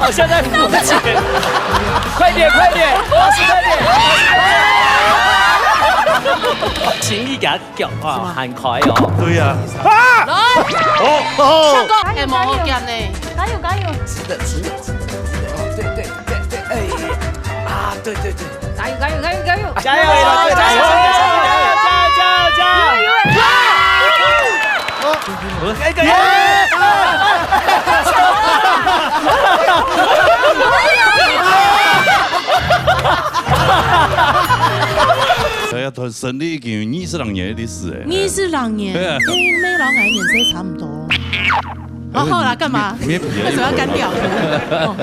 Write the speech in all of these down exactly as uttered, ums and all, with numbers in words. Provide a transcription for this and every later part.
我现在扶不起。快点，快点，老师，快点！请你给他讲话，喊开哦。对呀。啊！来，哦，哦，唱歌，哎，无好讲呢。加油，加油！直的，直的，直的，直的，哦，对，对，对，对，哎，啊，对，对，对。加油，加油，加油，加油！加油，加油，加油，加油，加油！加油！ 哎呀，佢成立已經有二十零年的歷史哎。二十零年，對啊。哎，你老𠊎年歲差不多。哦，好啦，幹嘛？你，你也不要。為什麼要幹掉？哦。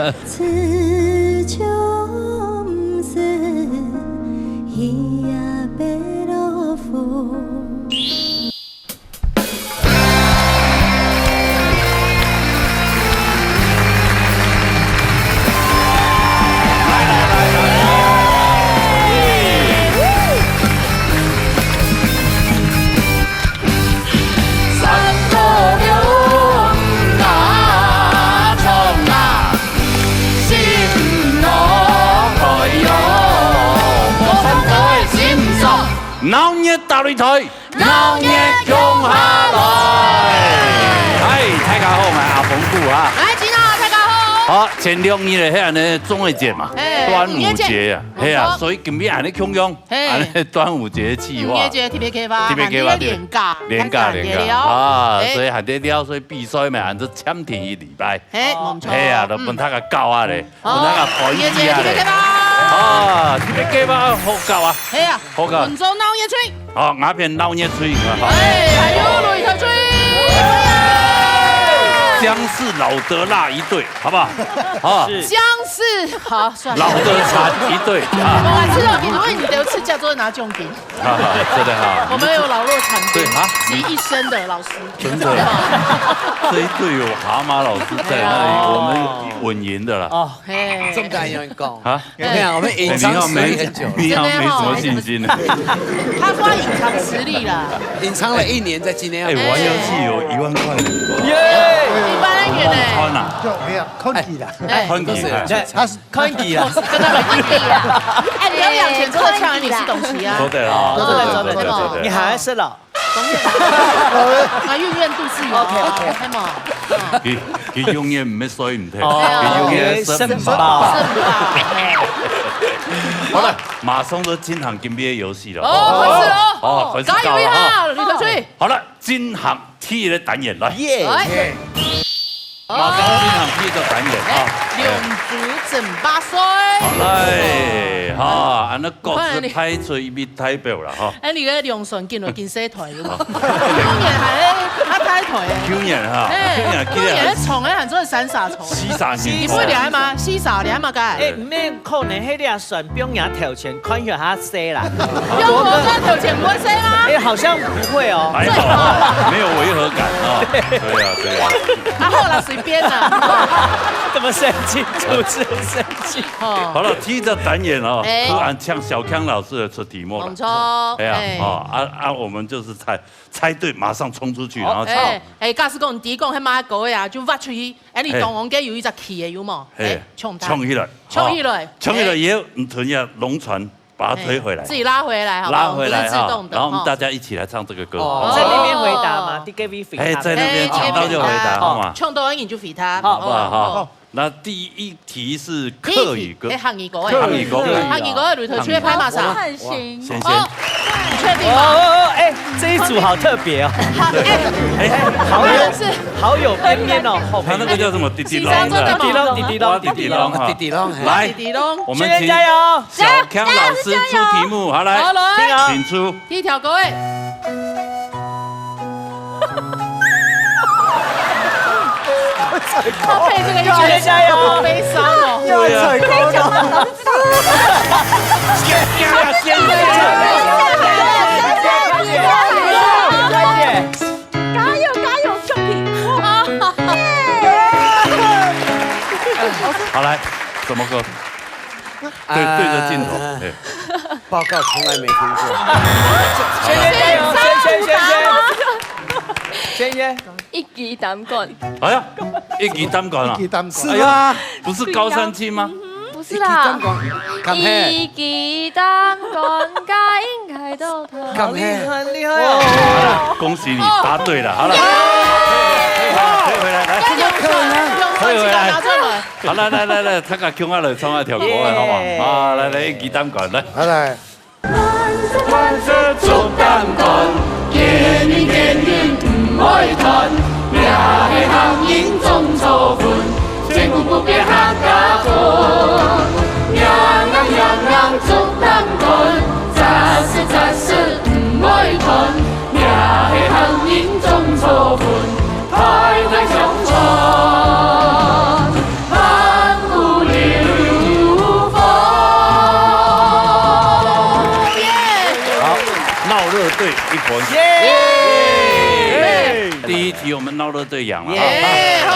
鬧熱打擂台，鬧熱共下來。嗨，大家好，𠊎阿峰牯啊。哎，大家好，大家好。好，前兩日咧，係恁呢中秋節嘛，哎，端午節啊，五月節。係啊，沒錯。所以今日恁呢共樣，哎。恁呢端午節計劃。五月節特別計劃，特別計劃，還有連假，連假，還有連假。連假哦。啊，哎。所以還得尞，所以比賽嘛，還係暫停一禮拜。哎，沒錯。係啊，都分大家搞啊咧。嗯。 哦，分大家歡喜啊咧。五月節特別計劃。啊，特別計劃好搞啊。係啊，好搞。本周鬧熱隊。好，𠊎片鬧熱隊，好。哎，還有擂台隊。薑絲老的辣一隊，好不好？好。是。薑絲，好，算了。老的慘一隊，啊。我還是要給，因為你都有吃叫做拿獎金。 哈哈，真的哈。我們有老弱殘兵，對啊。集一身的老師。真的，這一隊有蛤蟆老師在那裡，哎呀。我們穩贏的啦。哦，嘿。這麼敢用講？啊？有沒有？我們隱藏實力很久了。哎，你好，沒，你好，沒什麼信心呢。他說他隱藏實力啦。隱藏了一年，在今天要，哎，我玩遊戲有一萬塊。耶！一萬塊呢？穿啊。就沒有，空氣啦。哎。穿起來。他是 看你啊。跟他們一比啊。哎，你要往前坐，這樣你是東西啊。坐對了，坐對，坐對，坐對，坐對。你還是老。啊，永遠都是有。OK，OK。係無？嗯。佢，佢永遠毋會衰毋退，哦，佢永遠係生寶。生寶，嘿。好了，馬上就進行今晡日遊戲了。哦，開始了。哦，開始搞了哈。加油一下，呂德吹。好了，進行第一個單元，來。耶。來。 馬上進行第一個單元啊。哎，龍珠爭霸賽。好來，哈，恁呢各自派出一位代表了哈。哎，你个龍船緊來緊細台有無？舊年還較大台欸。舊年哈，哎，舊年記得舊年蟲欸，還做三傻蟲。四三年。你毋會厲害嗎？四三厲害嗎？該。哎，毋免可能，迄條船比人頭前看起來較細啦。用我在頭前毋會細嗎？哎，好像不會哦。還好啊，沒有違和感啊。對啊，對啊。啊，好啦，隨便啦。怎麼生氣？主持人生氣。哦。好了，第一個單元哦，哎。突然請小強老師來出題目了。沒錯。哎呀，哎。哦，啊，啊，我們就是猜，猜對馬上衝出去，然後唱。哎，哎，假使講你講，迄馬高个啊，就挖出去，哎，你嘿。當中間有一隻旗个，有無？嘿，哎，衝它。衝起來。衝起來。哦，衝起來以後，哎。你同樣龍船 把它推回來。哎，自己拉回來，好不好？拉回來哈，不是自動的，然後我們大家一起來唱這個歌，哦，好不好？在那邊回答嗎？哦。D K V回答。哎，在那邊搶到就回答，哎，好嗎？搶到你就回答。好。好不好？哈。哦。那第一題是客語歌。第一題，哎，客語歌，哎。客語歌。客語歌，呂德吹个拍馬啥？我們先先。哦，你確定嗎？哦，哦，哦，哎，這一組好特別哦。好，哎，哎，好有，是。好有邊邊哦，好他那個叫什麼？滴滴隆的。西裝做得滴滴隆，滴滴隆，滴滴隆。滴滴隆哈。滴滴隆，嘿。來，滴滴隆。我們請 小強老師出題目，好，來，好，來。請出。第一條歌，哎。他配這個音樂，加油，加油。好悲傷哦。對啊。加油，加油，兄弟！好，來，什麼歌？ 對，對著鏡頭，啊，哎。報告從來沒聽過。先先加油，先先先先。先先。一級擔管。哎呀，一級擔管啊！一級擔管。是嗎？哎呀，不是高山青嗎？不是啦。一級擔管，敢嘿？一級擔管，該應該都他。敢嘿？很厲害，很厲害哦。好了，恭喜你答对了。好了，可以回来，可以回来，来，怎么可能？可以回来。好，来来来来，大家共下來唱一條歌啊，好不好？耶。啊，來來，一級擔管，來。好，來。 好，鬧熱隊一分。耶！第一題我們鬧熱隊贏了哈。耶，好。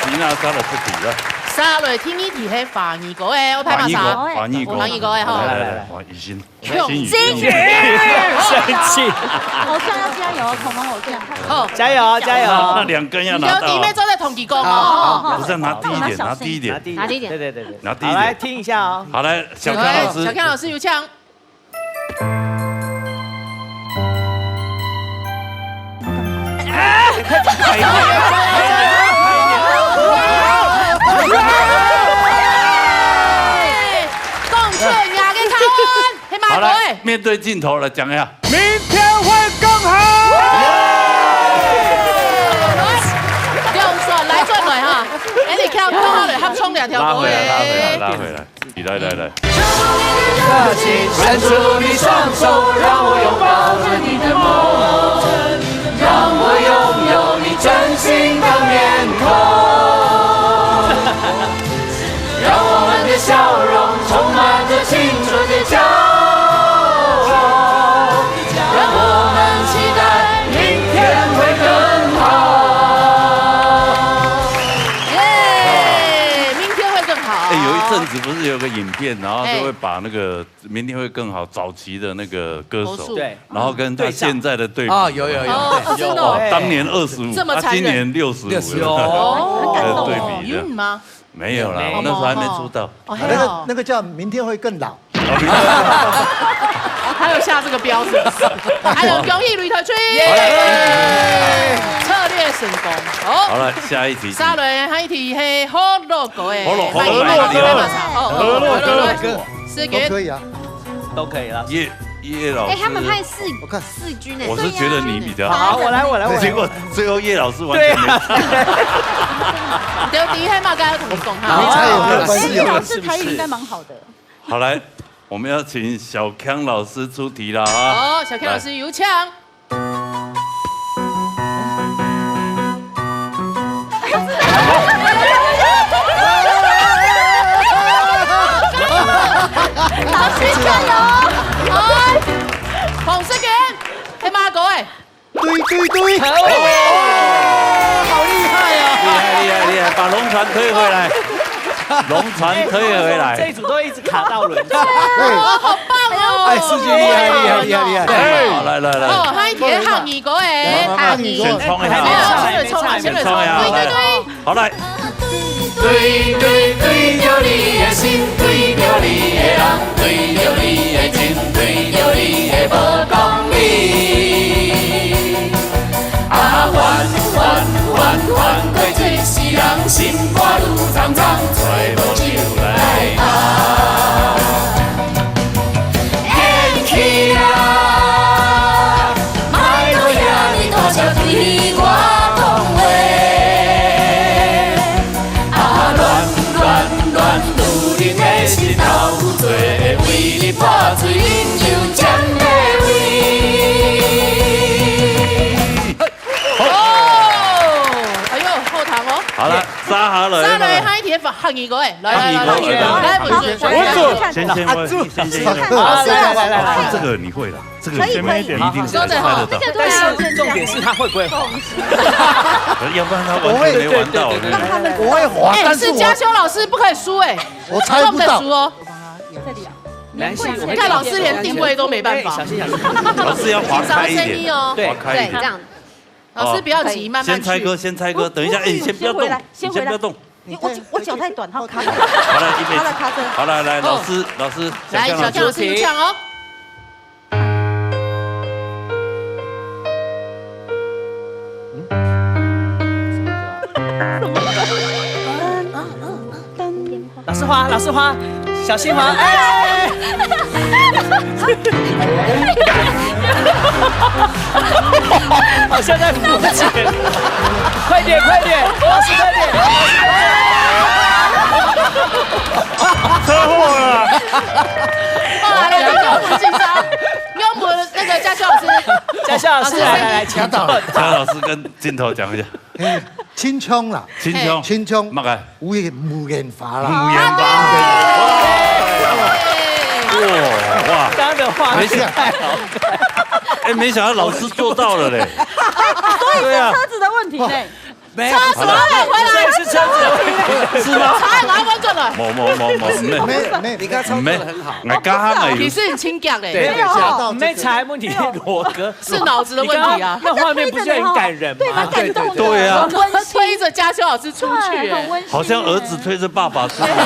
吉娜莎的出題了。接下來第二題係華語歌的，我拍馬上。華語歌，華語歌。華語歌的哈。來來來，哇，已經 強心。生氣。偶像要加油哦，同盟偶像。好。加油哦，加油哦。那兩根要拿到啊。你要弟妹坐在同一个哦。好，好，好。不是，拿低一點，拿低一點。拿低一点。拿低一点。对，对，对，对。拿低一点。好，来，听一下哦。好，来，小康老师。小康老师有请。 讲出你个答案，係嘛？好，来，面对镜头来讲一下。明天会更好。来，两双来转来哈，哎，你看，看好了，合唱两条歌。拉回来，拉回来，拉回来。 来，来，来。热情伸出你双手，让我拥抱着你的梦，让我拥有你真心的面孔，让我们的笑容充满着青春的骄傲，让我们期待明天会更好。耶，明天会更好。哎，有一阵子不是有个影片，然后就会把那个 明天会更好。早期的那个歌手，对。然后跟他现在的对比。哦，有，有，有，哦，对。真的哦。哦，当年二十五，这么残忍。他今年六十五，六十五。哦，很感动哦。对比的。有吗？没有啦，没有。我那时候还没出道。哦，啊，那个，还好。那个叫明天会更老。哦，明天还有下这个标是不是？还有恭喜雷台吹。耶！策略成功。好。好了，下一题。下来，下一题，嘿，好乐高诶。好乐，好乐，好乐，好乐。 时间。都可以啊。都可以啦。叶，叶老师，哎，他们派四，我看四军呢。我是觉得你比较好。好，我来，我来，我来。结果最后叶老师完全没。对啊。你的厉害嘛，刚刚怎么讲哈？你猜有没有关系？哎，叶老师台语应该蛮好的。好，来，我们要请小康老师出题了啊。好，小康老师有请。来。 老师加油！哎，洪世杰，係嘛个？对对对！哦，好厉害啊！厉害厉害厉害，把龙船推回来，龙船推回来。这一组都一直卡到轮子。哦，好棒哦！哎，世杰厉害厉害厉害厉害！哎，好，来来来，哦，下一题客语歌诶，慢慢慢，客语歌。先冲一下，哎，先冲，先冲，先冲一下，对对对。来。 好，来。对对对着你的心，对着你的人，对着你的情，对着你的无讲理。啊，烦烦烦烦，过最是人心肝愈重重，找无酒来拍。 元气啊！莫閣遐爾大聲對我講話。啊，戀戀戀，女人的心頭有罪，為你潑水，飲酒尖的胃。 哦，哎喲，好聽哦。好了，接下來呢？接下來，下一題客語歌，哎，來，來，來，來，來，來，來，先，先，先，先，先，先，好，來，來，來，來，來。這個你會啦，這個你一定猜得到。可以，可以。這個對啊。但是重點是他會不會滑？要不然他完全沒玩到，對不對？我會滑，哎，但是我，是嘉修老師不可以輸，哎，我猜不到。不可以輸哦。沒關係，你看老師連定位都沒辦法。哎，小心，小心。老師要滑開一點，緊張聲音哦。對。滑開一點。對，這樣。老师不要急，哦，慢慢去。先猜歌，先猜歌，等一下，哎，你先不要动，先回来，先回来。你先不要动。我，我脚太短，好，卡着。好了，预备。好了，卡着。好了，来，老师，哦。老师，来，小强老师有请哦。 老师滑，老师滑，小心滑！哎，好像在浮潜。快点，快点，老师快点！车祸了！哇，来，给我们紧张，给我们那个嘉孝老师。嘉孝老师，来，来，来，请坐。嘉孝老师跟镜头讲一下。 嘿，青春啦，青春，青春，麼个？有个木棉花啦。木棉花。哇，哇，刚刚的画面太好。哎，没想到老师做到了嘞。所以是车子的问题呢。对啊。没有，车子要回来，所以是车子的问题。是吗？车子要翻转了。没，没，没，没，没，你刚刚操作得很好。没，我刚刚而已。其实你轻讲嘞。对，没有，没踩问题，罗哥。 是脑子的问题啊。你刚刚那画面不是很感人吗？对，蛮感动的。对啊。罗哥推着嘉孝老师出去，哎，很温馨耶。好像儿子推着爸爸出去一样。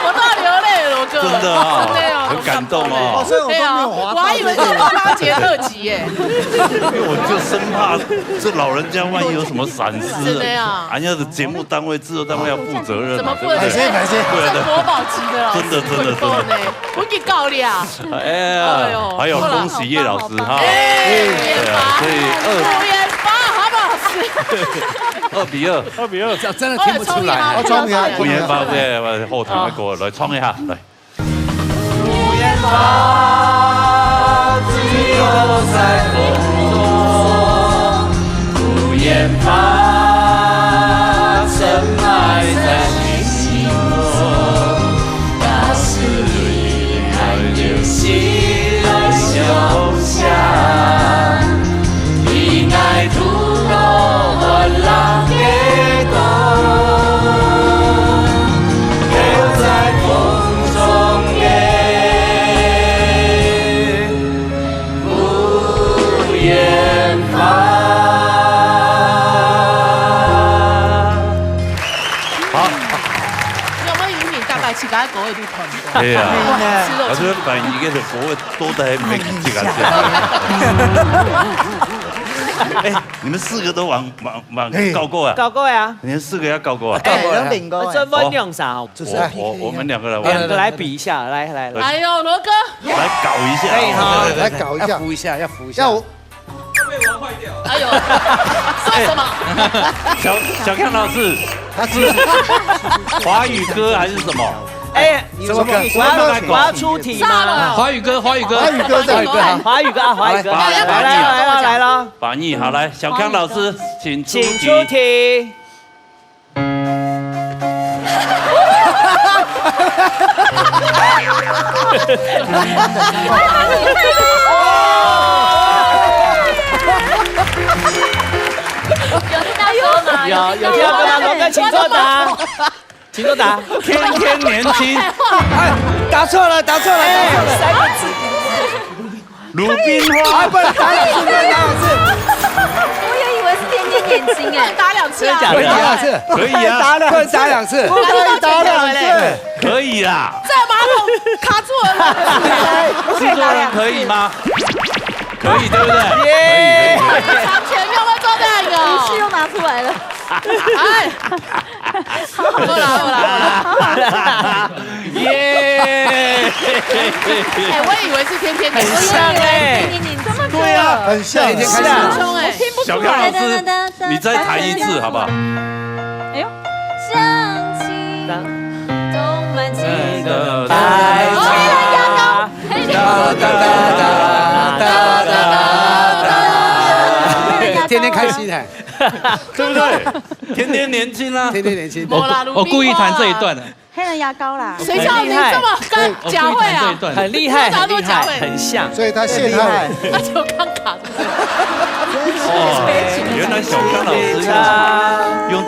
我都要流泪了，罗哥。真的啊，真的哦，很感动哦。哦，所以我都没有滑到这个。对啊，我还以为是爸爸节特辑耶。因为我就生怕这老人家万一有什么闪失，真的啊。人家的节目单位、制作单位要负责任啊，怎么不能？对不对？感谢，感谢。对啊，对啊。这国宝级的老师，真的，真的，真的。很棒呢，我给告你啊。哎呀，哎呦，还有恭喜叶老师哈。好棒，好棒。哎，对啊，所以二，木棉花好不好吃？二比二。二比二。这真的听不出来。我有聪明啊，我聪明啊。木棉花在后台那个来唱一下，来。好。有没有饮品？大概去给他狗耳朵团。对啊。哇，吃肉。我觉得反应应该是国外多得还没几个。哎，你们四个都玩，玩，玩，嘿。搞过啊？搞过啊。你们四个要搞过啊？哎，搞过啊。哎，都领过啊。我专门用啥哦？就是我，我，我们两个来玩。两个来比一下，来，来，来。哎呦，罗哥。来搞一下。可以哈。来搞一下。要扶一下，要扶一下。要我 哎呦，说什么？哎，小，小强老师，他是华语歌还是什么？哎，什么歌？我要，我要出题吗？华语歌，华语歌。华语歌，华语歌。华语歌啊，华语歌。来，来，来，来，来了。翻译，好，来，小强老师，请出题。请出题。 有听到歌吗？有，有听到歌吗？罗哥，请作答。请作答。天天年轻。哎，答错了，答错了，答错了。哎，三个字。鲁冰花。啊，不能打两次，不能打两次。我也以为是天天年轻哎。打两次啊。真的假的？可以啊，可以啊。打两次。不能打两次。不可以打两次。可以啦。这马桶卡住了。制作人可以吗？可以，对不对？耶。可以，可以，可以。长前面会做这样哦。仪式又拿出来了。哎。 好啦，好啦，好啦。耶！哎，我以为是天天年，很像哎。天天年，这么对啊，很像。天天开始。很像哎。小刚老师，你再弹一次好不好？哎呦，想起动漫情节。哎，黑人牙膏，黑人牙膏。天天开心哎。 对不对？天天年轻啊。天天年轻。我，我故意弹这一段的。黑人牙膏啦。谁叫你这么敢？很厉害。假会啊？我故意弹这一段。很厉害，很厉害，很像。所以他陷害。他就刚卡住。哦，原来小刚老师用，用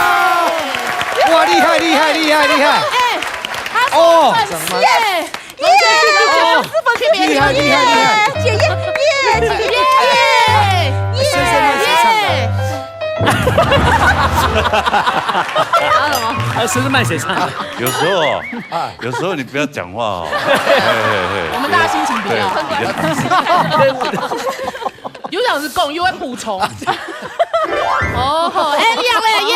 哇，厉害，厉害，厉害，厉害！哎，他是粉丝耶！耶！耶！粉丝粉丝，厉害，厉害，厉害！姐耶！耶！姐耶！耶！谢谢，谢谢。啊，谁是卖谁唱的？有时候，有时候你不要讲话哦。嘿嘿嘿，我们大家心情不要对比较有想是讲，又会补充。哦吼，哎，亮了耶！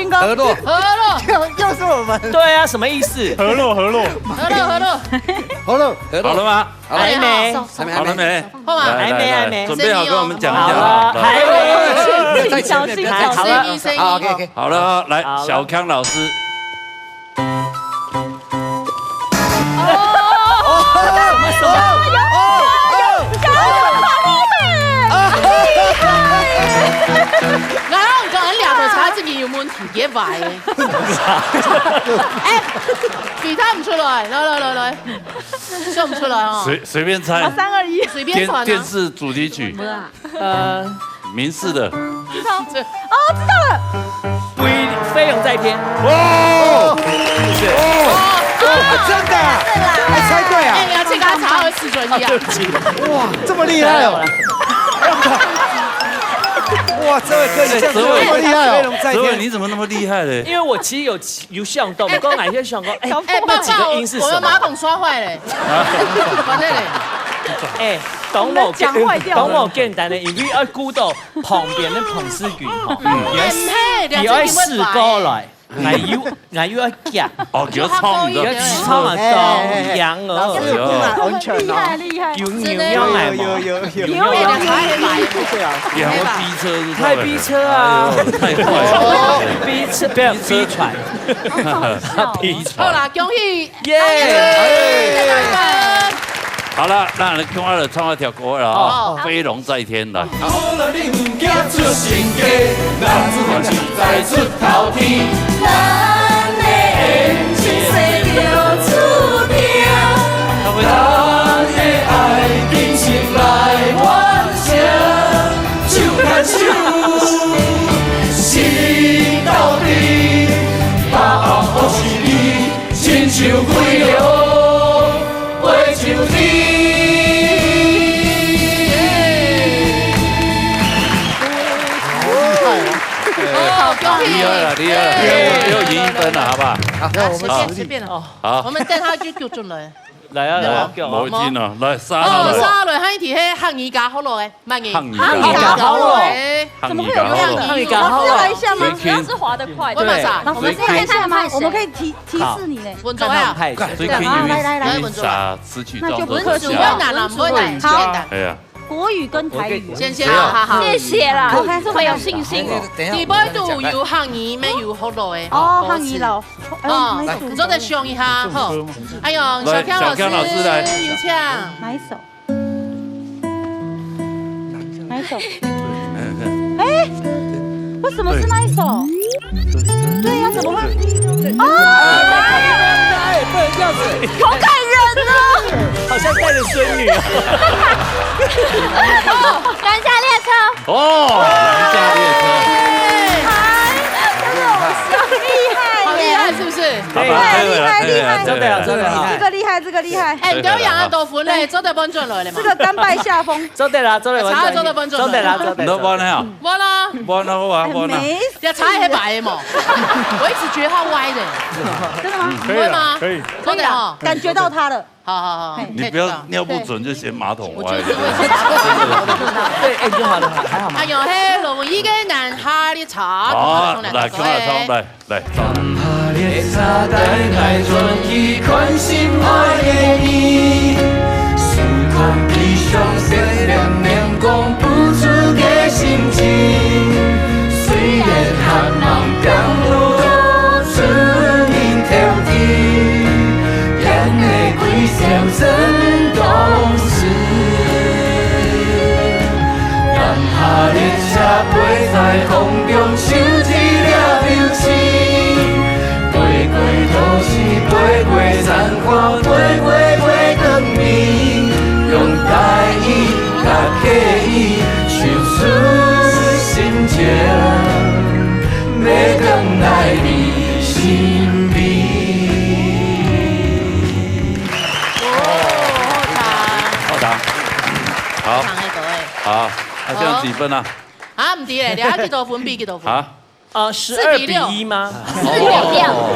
军哥，河洛。河洛，又又是我们。对啊，什么意思？河洛，河洛。河洛，河洛。好了，好了吗？好了没？好了没？好吗？来，来，来，还没，还没。准备好跟我们讲一下。好了，好了。还没。小心，小心。好了，好，OK，OK。好了，来，小康老师。哦，什么，什么？然后你讲，俺两个查自己有没有体检吧？哎，比他们出来，来来来来。 笑不出来哦。随，随便猜。好，三二一。随便传啊。电，电视主题曲。不是啊。呃，民视的。知道。这哦，知道了。飞，飞龙在天。哦，哦，真的啊？是啦。还猜对啊？哎，你要去跟他查二次专业啊。啊，对不起。哇，这么厉害哦！哇，这位哥，你这样子这么厉害哦！飞龙在天。这位你怎么那么厉害嘞？因为我其实有 有想到，我刚才在想说，哎，哎，那几个音是什么？我们马桶刷坏了。反正嘞。哎，讲我，我们讲坏掉了。讲我简单的，因为要顾到旁边的彭世群吼，嗯。哎，嘿，你要试过来，哎，又，哎，又要讲。哦，就要唱，你知道。又要唱啊，哎，哎，哎，讲哦。老师，你蛮安全哦。厉害，厉害。有，有，有，有，有，有，有。有，有，有，有。对啊。也很逼车，是不是？太逼车啊。哎呦，太坏了。逼车，不要逼船。好好笑哦。逼船。好啦，恭喜 耶！好了，那共下來唱一條歌了啊，哦。《飛龍在天》來。好啦，你毋驚出身低，男子漢實在出頭天。咱的演唱世界出名，咱的愛精神來完成，手牽手，心鬥陣，把握好時機。 親像飛龍，飛上天。好，恭喜！厲害了，厲害了，又，又贏一分了，好不好？好，那我們隨便了。好。我們等下就叫出來。來啊，來啊，叫啊。無要緊啊，來，沙好了。哦，沙好了，還有一題，嘿，客語加學老的，慢點。客語加學老。客語加學老。哎。 怎麼會有這樣的？客語加學老。老師要來一下嗎？主要是滑得快，對。我馬上。老師，我們可以看一下嗎？我們可以提，提示你嘞。好。穩住啊。看他們太，所以可以有一，來，來，來。有一啥詞曲叫做這樣？那就不客氣了。不會難啦，不會難，很簡單。哎呀。國語跟台語。先，先，好，好，好。謝謝啦，OK，這回有信心哦。等一下，你不會讀有客語，沒有學老的。哦，客語老，哎呦，哦，沒讀。你做得想一下，吼。哎呦，來，小康老師，小康老師來。有請。哪一首？ 哪一首？哎，為什麼是那一首？對呀，怎麼會？啊！哎，不能這樣子。好感人哦！好像帶著孫女啊。哦，南下列車。哦，南下列車。哎，真的好笑，厲害耶！好厲害，是不是？好吧，可以了，可以了，可以了。真的啊，真的厲害。這個厲害，這個厲害。哎，你都養了多分嘞，做得搬轉來了嘛？這個甘拜下風。 做得啦，做得完全。查做得搬轉來。做得啦，做得。你都搬了啊？搬啦。搬了好啊，搬了。沒事。要查一下白的嘛。我一直覺得他歪的。真的嗎？嗯，可以了，不會嗎？可以。真的哦。可以，感覺到他了。好，好，好，嘿。你不要尿不准就嫌馬桶歪。我覺得我是對，哎，你就好了，還好嗎？哎呦，嘿，容易个難哈，你查，好，來，看看，來。 來，走。南下列車帶來全體款心愛的你，思看悲傷，細粒眼光浮出个心情。雖然寒夢中出人頭地，眼淚歸閃成冬至。 南下列車飛在空中，像一粒流星，飛過都市，飛過山河，飛過月光明，用台語佮客語唱出心情，欲轉來你身邊。 哦，好長。好長的歌欸。好，那這樣幾分啊？啊，毋知咧，你要幾多分比幾多分？啊？呃，十二比一嗎？四比六。哦。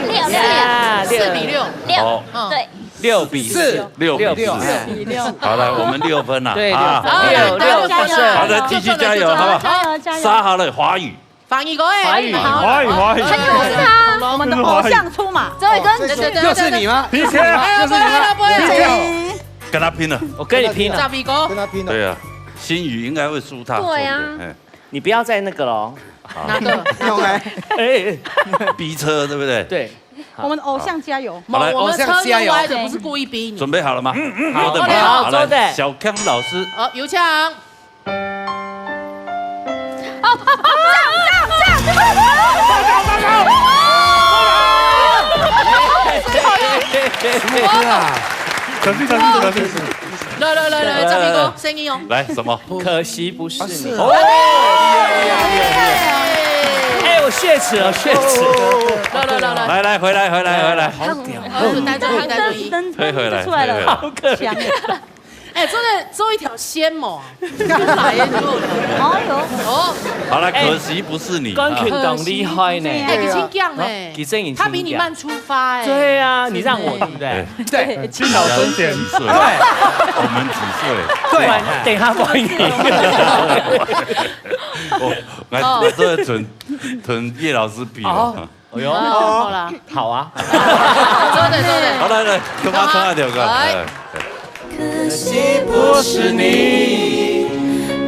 六，六，呀，六。四比六。六，哦。嗯。對。六比四。六比四。六比四。好，來，我們六分了，對，啊。六分，六，六，六分。加油，加油，加油。好的，繼續加油，好不好？加油，加油。沙好了，華語。 華語歌欸，華語，華語，華語。哎，又是他。我们的偶像出马。这位跟，哦，这是，对，对，对，又是你吗？对，对。又是你吗？哎，又是你吗？不会，不会，不会。跟他拼了。我跟你拼了。十二个。跟他拼了。对啊，新宇应该会输他。对啊。哎。你不要再那个了哦。好。哪个？哪个？哎，哎。逼车，对不对？对。我们偶像加油。好，来。我们车友来的，偶像加油。不是故意逼你。准备好了吗？嗯，嗯，好的，好，好，好，来，坐等。小康老师。好，有请。 什么歌啊？小心，小心，小心。来，来，来，来，张明哥，声音哦。来，什么？可惜不是你。哦，哎，我血池了，血池。来，来，来，来。来，来，回来，回来，回来。好屌。哦，单独一，单独一。推回来，推回来。好可怜。 哎，真的做一条线嘛，就来了就。哎呦。哦。好了，哎，可惜不是你。冠军当厉害呢。哎，已经降了。啊，其实已经降。他比你慢出发哎。对啊，你让我，对不对？对。对，去找终点。几岁？对。我们几岁？对，等一下不好意思。我，我这个跟，跟叶老师比了。哦。 哎呦，哦，好啦。好啊。坐等，坐等。好，来，来，跟我唱一条歌。好，来。来。可惜不是你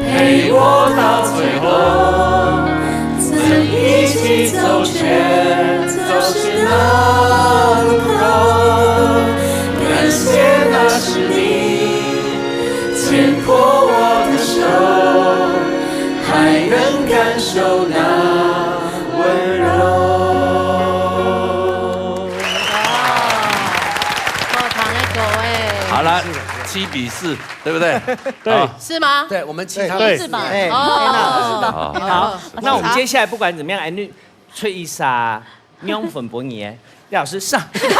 陪我到最后，曾一起走遍，走十字路口。感谢那是你牵过我的手，还能感受那 温柔。哇，好听的歌哎。好了，七比四，对不对？对。好。是吗？对，我们七，他们四。对。是吧？哎，哦。天哪。好。好，那我们接下来不管怎么样，哎，你吹一下，让粉博你哎。 叶老师上。叶老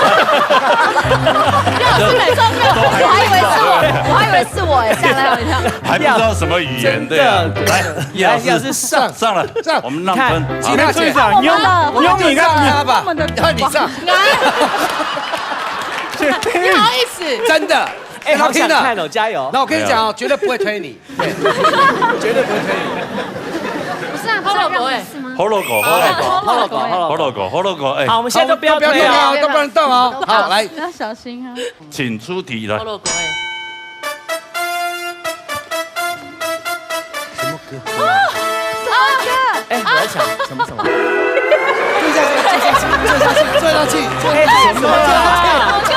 师每次都没有，我还以为是我，我还以为是我哎，吓了一跳。还不知道什么语言，对啊。真的。来，叶老师，来，叶老师上。上了，上。我们让分。你看，好。你们注意一下，我们的，你用，你用你看，我们的，我们的，要你上。不好意思。真的，哎，跟他拼了。好想看哦，加油。那我跟你讲哦，没有。绝对不会推你。 对，绝对不会推你。不是啊，不是啊，让我试吗？好老公，好老公。好老公，好老公。好老公，好老公，哎。好，我们现在都不要推啊。好，都不要动啊，都不能动啊。好，来。要小心啊。请出题，来。好老公，哎。什么歌？啊，啊，哎，我在想，什么，什么？坐下去，坐下去，坐下去，坐下去。哎，什么啦？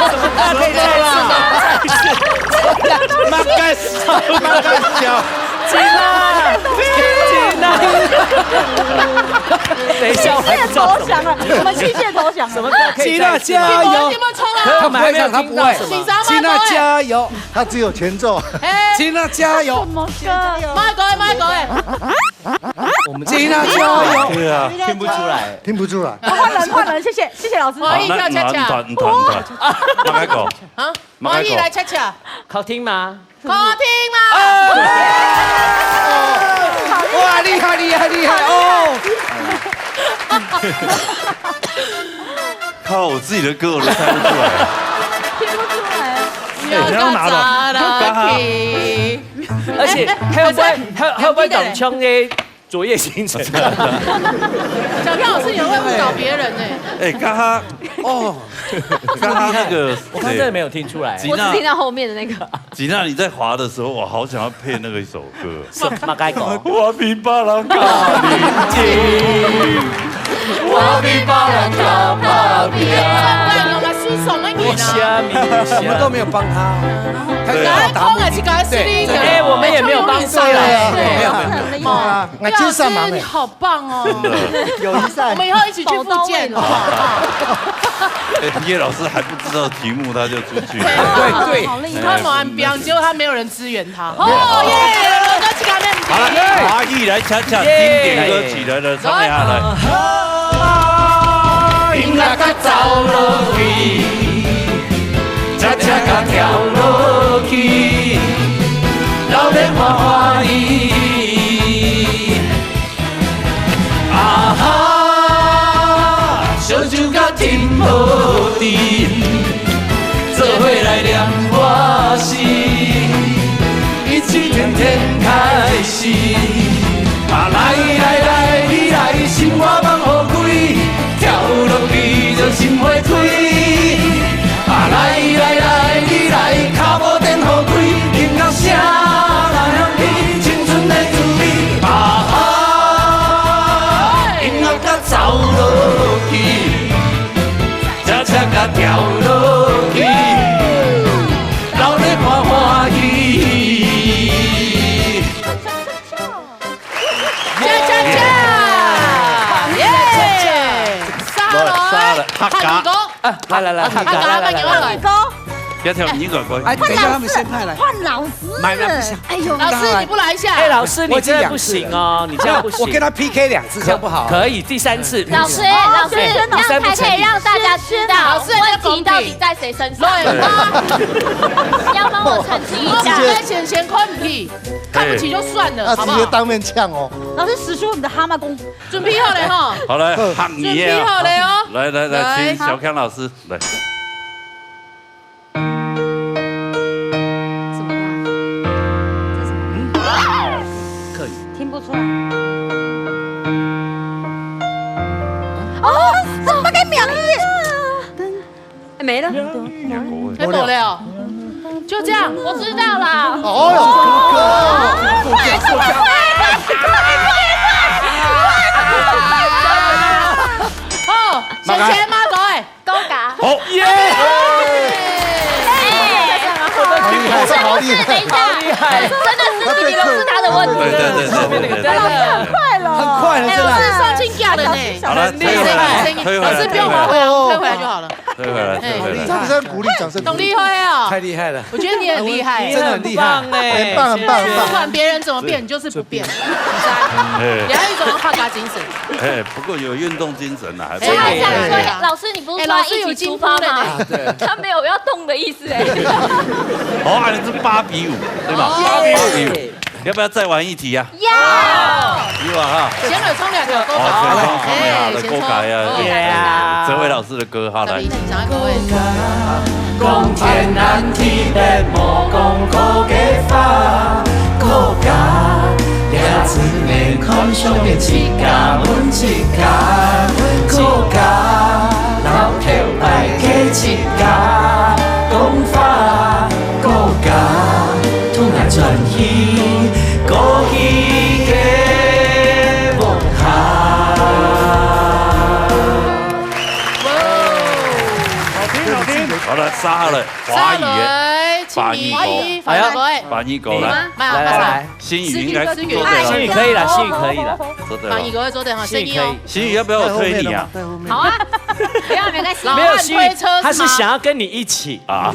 什么啦？马盖斯。 金娜，金娜。等一下，我还不知道什么。器械投降了，我们器械投降了。什么歌可以再一次吗？金娜加油！你们冲啊！他不会唱，他不会。紧张吗？金娜加油！他只有前奏。哎。金娜加油！什么歌？马哥，马哥，哎。我们金娜加油！对啊，听不出来。听不出来。好，换人，换人，谢谢，谢谢老师。好，华语跳恰恰。那，那，那，那，那个。啊？ 马开口。华语来恰恰。好听吗？好听啦！哇，厉害，厉害，厉害哦！靠我自己的歌我都猜不出来。听不出来。哎，你要拿了。而且还有关，还有，还有关党腔的 卓越行程。小跳老师也会误导别人呢。哎，刚刚，哦，刚刚那个，我刚刚真的没有听出来。吉娜，我只听到后面的那个。吉娜，你在滑的时候，我好想要配那个一首歌。什么？马开口？我比别人更年轻，我比别人更拍拚。我们都没有帮他，他是要答目的。对。哎，我们也没有帮助啦。没有，没有，没有。 啊，我就上忙了。叶老师，你好棒哦。真的。友谊赛。我们以后一起去复健。哎，叶老师还不知道题目，他就出去了。对，对。好厉害。他蛮彪，结果他没有人支援他。哦，耶，我们要去看那好了，华语来恰恰经典歌曲来了，唱一下来。音乐甲走落去，恰恰甲跳落去。 流连花花的。啊哈，烧酒甲斟好斟，做伙来念歌词，一起天天开心。啊，来来来，你来，心肝放予開，跳落去。来来来，来来来来来，哥，不要跳，你赶快。哎，等一下他们先派来。换老师。来来，不行。哎呦，老师你不来一下？哎，老师你真的不行哦，你这样不行。我跟他 P K 两次，这样不好。可以，第三次。老师，老师，这样才可以让大家知道问题到底在谁身上。要帮我澄清一下。我们先先看题，看不起就算了，好不好？那直接当面呛哦。老师使出你的蛤蟆功。准备好了哈。好来，行你啊。准备好了哦。来来来，请小康老师来。 怎么了？这什么？客语。听不出来。哦，怎么给秒一？哎，没了。要走了哦，就这样。我知道了。哦哟，快快快快快快快快快！哦，先先吗，各位？ 高嘎。好，耶！哎，我的天，真的是没差，好厉害，真的是你们是他的问题。对对对对对对对。快了，很快了，哎，真的。老师上镜架了呢。好了，退回来，退回来，老师不用退回来，退回来就好了。退回来，退回来。哎，掌声鼓励，掌声鼓励。懂厉害哦。太厉害了。 我觉得你很厉害，真的很厉害，很棒哎，很棒，很棒，很棒。不管别人怎么变，你就是不变。哎。你还有一种客家精神。哎，不过有运动精神啊，还不错。哎，这样可以。老师，你不是说要一起出发吗？哎，老师有进步了呢。啊，对。他没有要动的意思哎。哦，还是八比五，对吧？哦。八比五，要不要再玩一题啊？要。八比五啊哈。先来唱两条歌。哦，先唱，唱两条歌，哎，先唱。高嘎呀，高嘎。这位老师的歌哈，来。 讲天南地北，莫讲高个话。高家，这次能看上个自家问自家。高家，老头摆个自家讲法。高家，同俺转去过去个梦哈。 哇哦，好听，好听。好了，杀了，华语耶，杀了，华语歌。华语，哎呀，华语歌，来。来，来，来。心语应该做得了。心语可以了，心语可以了。做得了。华语歌做得哈，心语可以。心语要不要我推你啊？好啊，不要，没关系。没有，心语，他是想要跟你一起。啊。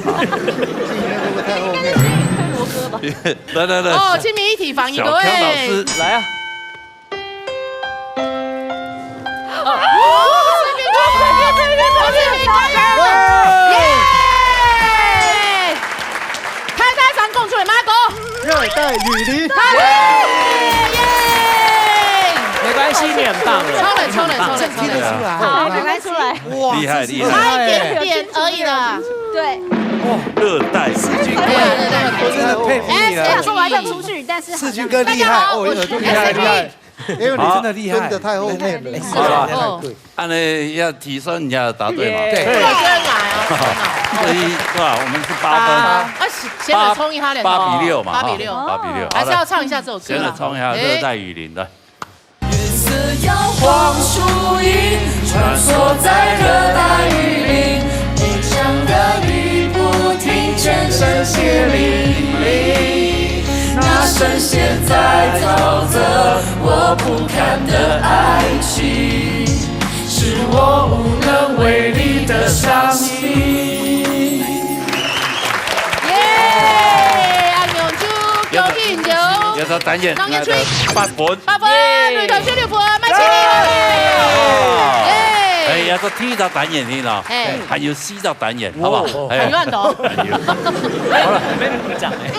来，来，来。哦，亲密一体，华语歌哎。小康老师，来啊。 耶！太太上讲出来，马哥。热带雨林。耶！没关系，你很棒了。超冷，超冷，超冷，超冷。好，没关系。哇，厉害，厉害。差一点点而已啦。对。哇，热带世军，对，对，对，对。真的佩服你了。哎，是啊，说完就出去，但是好像世军哥厉害，大家好，哦，我是厉害，厉害。S P。 哎呦，你真的厉害，好，真的太后面了。哎，是啊。哦。按呢要提升人家的答对嘛。耶。对。不能这样来哦，天哪。所以，是吧？我们是八分。八。啊，先，先来冲一下脸。八比六嘛，八比六。哈，八比六。还是要唱一下这首歌啦。好了，先来冲一下热带雨林的。哎。月色摇晃树影，穿梭在热带雨林，你唱的雨不停，全身血淋淋。 那深陷在沼泽，我不堪的爱情，是我无能为力的伤心。耶！阿勇就恭喜你哦。這隻單元，拿到八分。八分，雷同學六分，恭喜你哦。耶！哎，要說第一隻單元呢，哎。還有 四隻單元，好不好？哦。哎。還有恁多。還有。好了。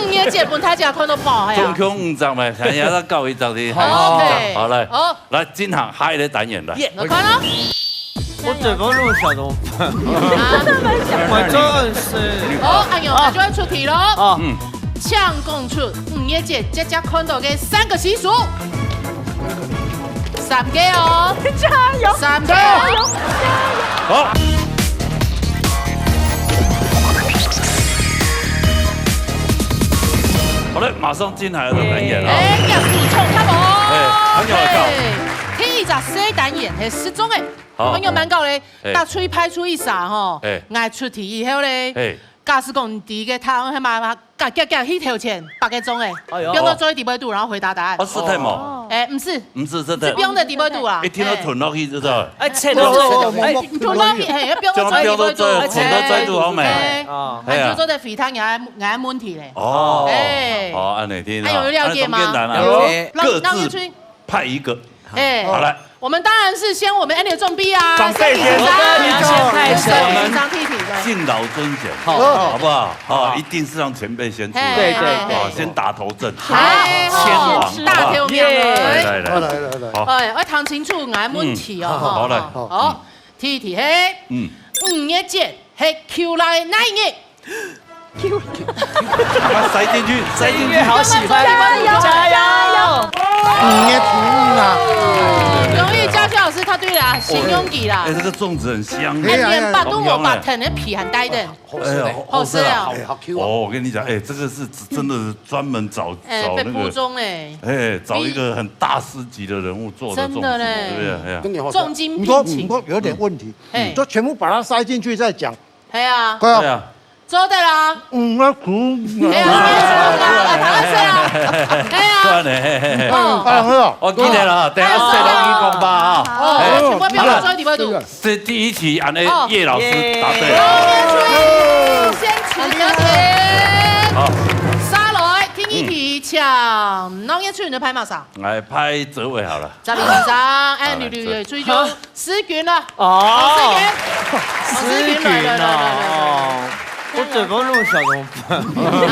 五月節分大家看到飽，哎呀。總共五隻嘛，還要再搞一隻的。好，OK。好，來。好。來，進行下一個單元來。耶。來看咯。我嘴巴那麼小怎麼辦？啊。我真的很小。我真的是。哦，哎呦，那就要出題咯。哦。嗯。請講出五月節姐姐看到的三個習俗。 三個哦。加油！三個哦。加油！好。好了，馬上進來了，單元啊。哎，要主唱看哦。哎，很有搞。嘿，第一隻細單元，係失蹤个。好。朋友蠻搞嘞，哎。大家出一排出一儕吼，哎。𠊎出題以後嘞，哎。大師講，你第一个答案，嘿嘛，夾夾夾去頭前，八个鐘哎，哎喲不用到最後底背肚，然後回答答案哦，。是太猛，哎，毋是，毋是，是太是不用在底背肚啦。一聽到吞落去就知道。哎，切到哎，你吞落去，嘿，要不用到最後底背肚，吞到最後好美。哎，啊，哎，就做得回答人家人家問題嘞。哦，哎哦，按呢聽，哎有了解吗按呢簡單啊，有各自让让月春，派一个，哎，好来，我们当然是先我们 Andy 中 B 啊，长辈先先 B 啊你要先派谁掌听题，来敬老尊贤，好好不好？好，一定是让前辈先出哎来，对对哎对啊，先打头阵，哎，先王，大头好不好面来了。来来，好，来来来，好，哎，我听清楚，我的问题哦，嗯好来好，好，第一题嘿，嗯，五月节嘿，Q来哪一日？把它塞进去，塞进去，音乐好喜欢，加油加油！五月初五啊，容易，嘉孝老师他对啦，形容语啦哎，，这个粽子很香，哎呀连八度我把藤的皮还带的，哎呀，好吃啊好吃啊。哎，好 Q 哦，啊。我跟你讲，哎，这个是真的是专门找哎，找那个，北部中哎，哎，找一个很大师级的人物做的粽子，真的嘞对不对？哎呀，跟你好重金你说聘请你，说有点问题，哎你就全部把它塞进去再讲，哎呀，对啊，对啊，做得啦，五月初五哎呀，啊，哎呀，哎呀，算了，嘿嘿嘿。哦，哎呀，我记得了，等一下谁都去讲吧啊。哦，全部不要做底背肚。这第一题，俺的哦叶老师答对了。先取得点。好，下來，第二題，請農業村的拍馬啥？来拍哲偉好了。十二先生，哎，好你你來你，最終思君了。哦，思君，思君，來來來來來。哦，我嘴巴那么小怎么办？啊，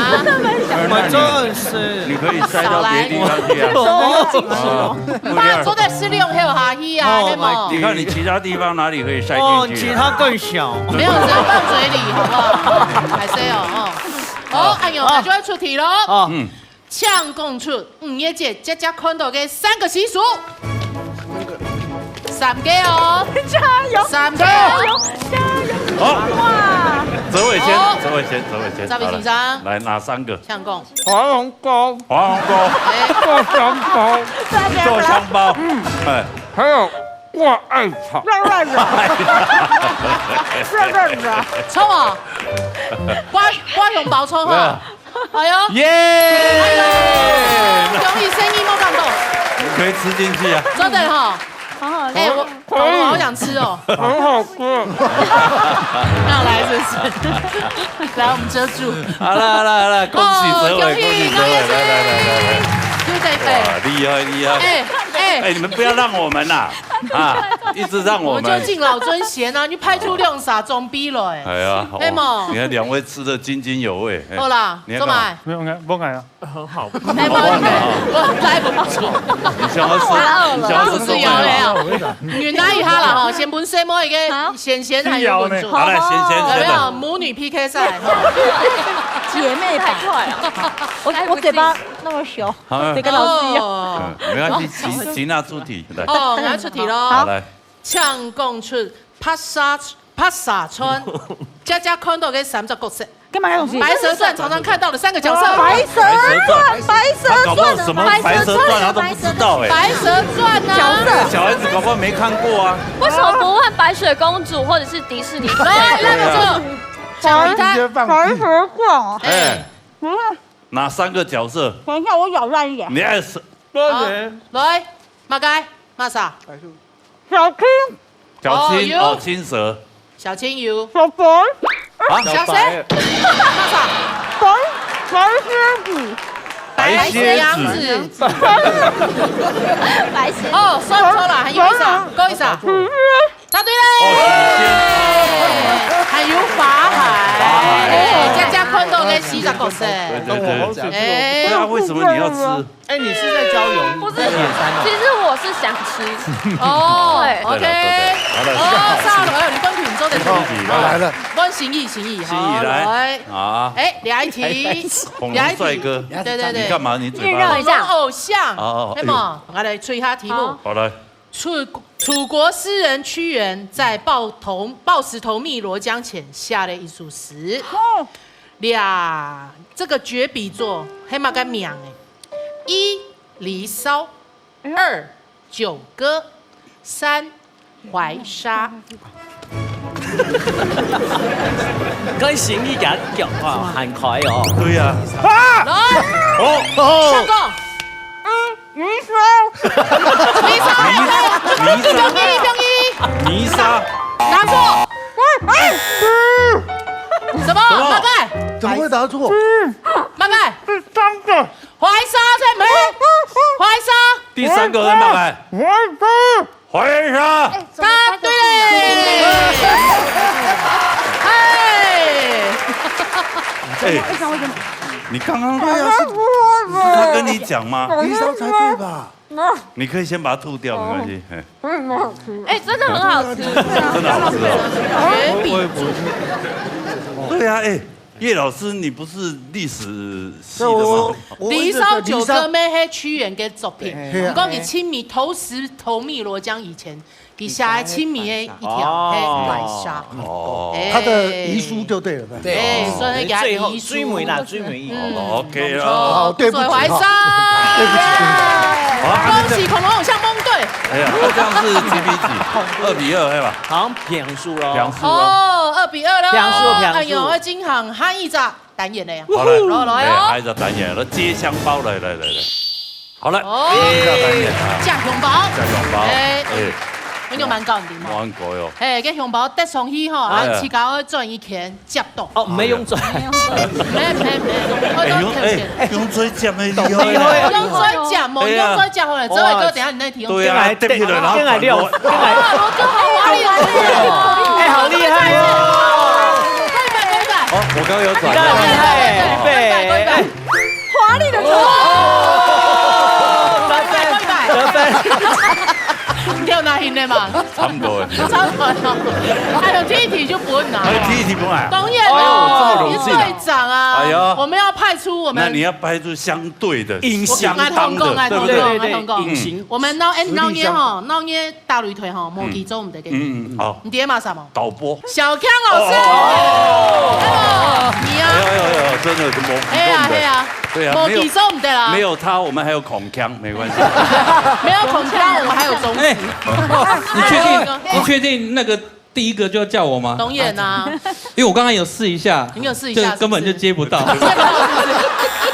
我真的是你可以塞到别的地方去啊。哦你把它坐在十六还有哈希啊，哦对吗？你看你其他地方哪里可以塞哦，进去啊？其他更小。没有，只能放嘴里，好不好？还是有哦。哦，哎呦，那就要出题喽。哦，嗯，搶講出五月節姐姐看到个三个習俗。三个哦，加油！三个加哦。油！加油！好，哇！哲伟先好，哲伟先，哲伟先。哲偉先生好了来拿三个。搶講，划龙舟，划龙舟，哎，做香包，做香包，哎，还有挂艾草。乱乱的，乱乱的。错啊，刮刮红包错哈。哎呦，耶！容易生意莫感动，可以吃进去啊。真的哈。好好哎，我我好想吃哦。很好吃。那来，是不是？来，我们遮住。好了好了好了，恭喜哲伟，哦恭喜恭喜哲伟，来来来来来，又在哇，厉害厉害！哎哎，哎，你们不要让我们呐，啊，一直让我我们们就敬老尊贤啊，你派出两三总比了哎。哎呀，对吗哦你看两位吃的津津有味。哎好啦，你要干嘛？做嘛？没有，我爱啊。没有，我来不及。你想要吃，你想要吃肚子摇了呀。忍耐一下啦哈，先分細妹一个，先先还有稳住。好来，先先有没有先的，母女 P K 赛？哈姐妹吧，太快了，我我嘴巴那么小，好这个老师一样。哦嗯，没关系，请请那出题来，哦，我要出题喽。好来，抢讲出白沙白沙村，佳佳看到个三只角色，干嘛要用心？《白蛇传》常常看到的三个角色。白蛇传，白蛇他搞不好传，什么白蛇传他都不知道哎，白蛇传》啊，这个小孩子搞不好没看过啊。为什么不问白雪公主或者是迪士尼？来，那个就讲一下。白蛇传哦。哎，哪三个角色？等一下，我咬烂一点。你爱是多人来，马该马莎，小青，小青哦哦，青蛇小青油，小白，啊，小谁？马莎，白白狮子，白白雪狮子，羊子。白雪哦，算错了，还有一啥？够一啥？紫答对了，还有法海，哎，佳佳看到个四只角色。对对对，哎对啊，为什么你要吃？哎，你是在教游泳？不是，在野餐哦其实我是想吃。哦对，OK，对了对了好了哦，上了，你公平做得出。来了，蛮心意，心意，心意来啊，哎，聊一题，恐龙帅哥，对对对，你干嘛？你嘴热热巴一下恐龙偶像，哦那么我来吹一下题目。好来，楚楚国诗人屈原在抱头抱石头汨罗江前写了一首诗。呀，这个绝笔作，还蛮个名哎。一《离骚》，二《九歌》，三《怀沙》。跟行李給他講話，喊開哦。對呀。來，哦，哦，下個。嗯，你說。你說，你說。不容易，不容易。泥沙。答錯。什麼？什麼？麼个？怎麼會答錯？麼个？第三個。懷沙在沒？懷沙。第三個是麼个？懷沙。懷沙。答對。哎。哎，你剛剛，對啊，是，是他跟你講嗎？泥沙才對吧？你可以先把它吐掉，沒關係。哎。哎，真的很好吃。真的好吃哦。我，我也不是。對啊，哎，葉老師，你不是歷史系的嗎？對，我，我一直在泥沙。泥沙九哥妹係屈原个作品，嘿啊。毋過佢親密，投石投汨羅江以前，佢寫个親密个一條，哦。嘿，懷沙。哦。哎。他的遺書就對了，對。哎，算係佢个遺書。最後，最尾啦，最尾。嗯。OK了。哦，對不起，所以懷沙。哈。對不起，對不起。好，恭喜恐龍偶像蒙對。哎呀，那這樣是幾比幾？二比二，對吧？好像平手咯。平手咯。哦，二比二咯。平手，平手。哎喲，要進行下一隻單元了呀。好，來。來，來哦。哎，下一隻單元，來，揭香包，來，來，來，來。好，來，哦。第一隻單元啊。揭香包。揭香包。哎。哎。我有蠻高興的嘛。蠻高喲。哎，這香包擲上去吼，啊，哎。自家愛轉一圈。 接到。哦，毋係用嘴。毋係，毋係，毋係，哎，用，哎，用嘴接个厲害啊。厲害啊。用嘴接，無用嘴接好了，哎呀。哲偉哥，等一下你再提供。對啊，還貼起來，然後反過來。過來，過來。哇，羅哥好華麗哦。哎，好厲害哦。過一擺，過一擺。哦，我剛剛有轉。你剛剛厲害，預備。過一擺，過一擺。哎。華麗的球。哦。得分，得分。你有拿贏的嗎？ 差不多欸。差不多哦。哎喲，第一題就不會拿。哎，第一題不會啊。當然了，哎喲，這麼榮幸啊。你是隊長啊。哎呀。我們要派出我們，那你要派出相對的，隱形的，相當的，我跟他通共，對不對？對，對，對，嗯。隱形。我們鬧，哎，鬧熱吼，鬧熱打擂台吼，無其中毋得个。嗯，嗯，嗯，好。你知麼儕無？導播。小強老師。哦。哎喲，你啊。哎喲，哎喲，哎喲，真的是無其中的。哎呀，哎呀。對啊，沒有，無其中毋得啦。沒有他，我們還有孔鏘，沒關係。沒有孔鏘，我們還有中指。哎， 你確定，你確定那個第一個就要叫我嗎？當然啊。因為我剛剛有試一下，你有試一下，就根本就接不到。是不是？接不到是不是？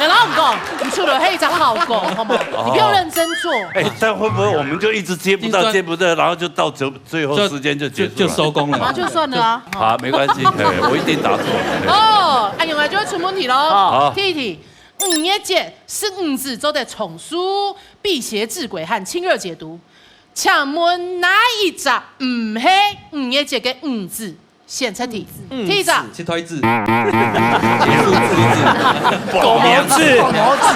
然後我講，你出了黑一張好狗，好嗎？哦。你不要認真做。哎，但會不會我們就一直接不到，接不到，然後就到最，最後時間就結束了？就，就收工了嘛。啊，就算了啊。好，沒關係，哎，我一定答錯。哦，啊，原來就會出問題囉。好。第一題，五月節食五子做得長壽、辟邪治鬼和清熱解毒。 請問哪一隻毋係五月節个五子？選擇題。嗯。第一隻。七胎子。結束子子。狗毛子。狗毛子。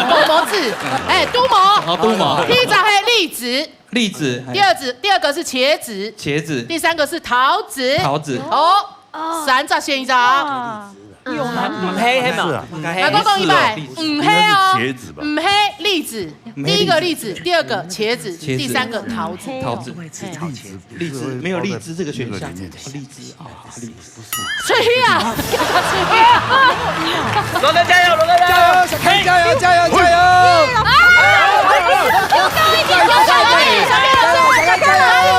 狗毛子。哎，豬毛。哦，豬毛。第一隻係栗子。栗子，哎。第二隻，第二個是茄子。茄子。第三個是桃子。桃子。哦，哦。三隻選一隻啊。哇。 毋係，係無？毋係。來，我講一擺，栗子哦。毋係哦，應該是茄子吧？毋係栗子，第一個栗子，第二個茄子，茄子。第三個桃子。桃子。哎。栗子，沒有荔枝這個選項。栗子啊，栗子。吹啊！吹啊！羅哥加油，羅哥加油！加油，小K，加油，加油，加油！啊！加油，加油，加油！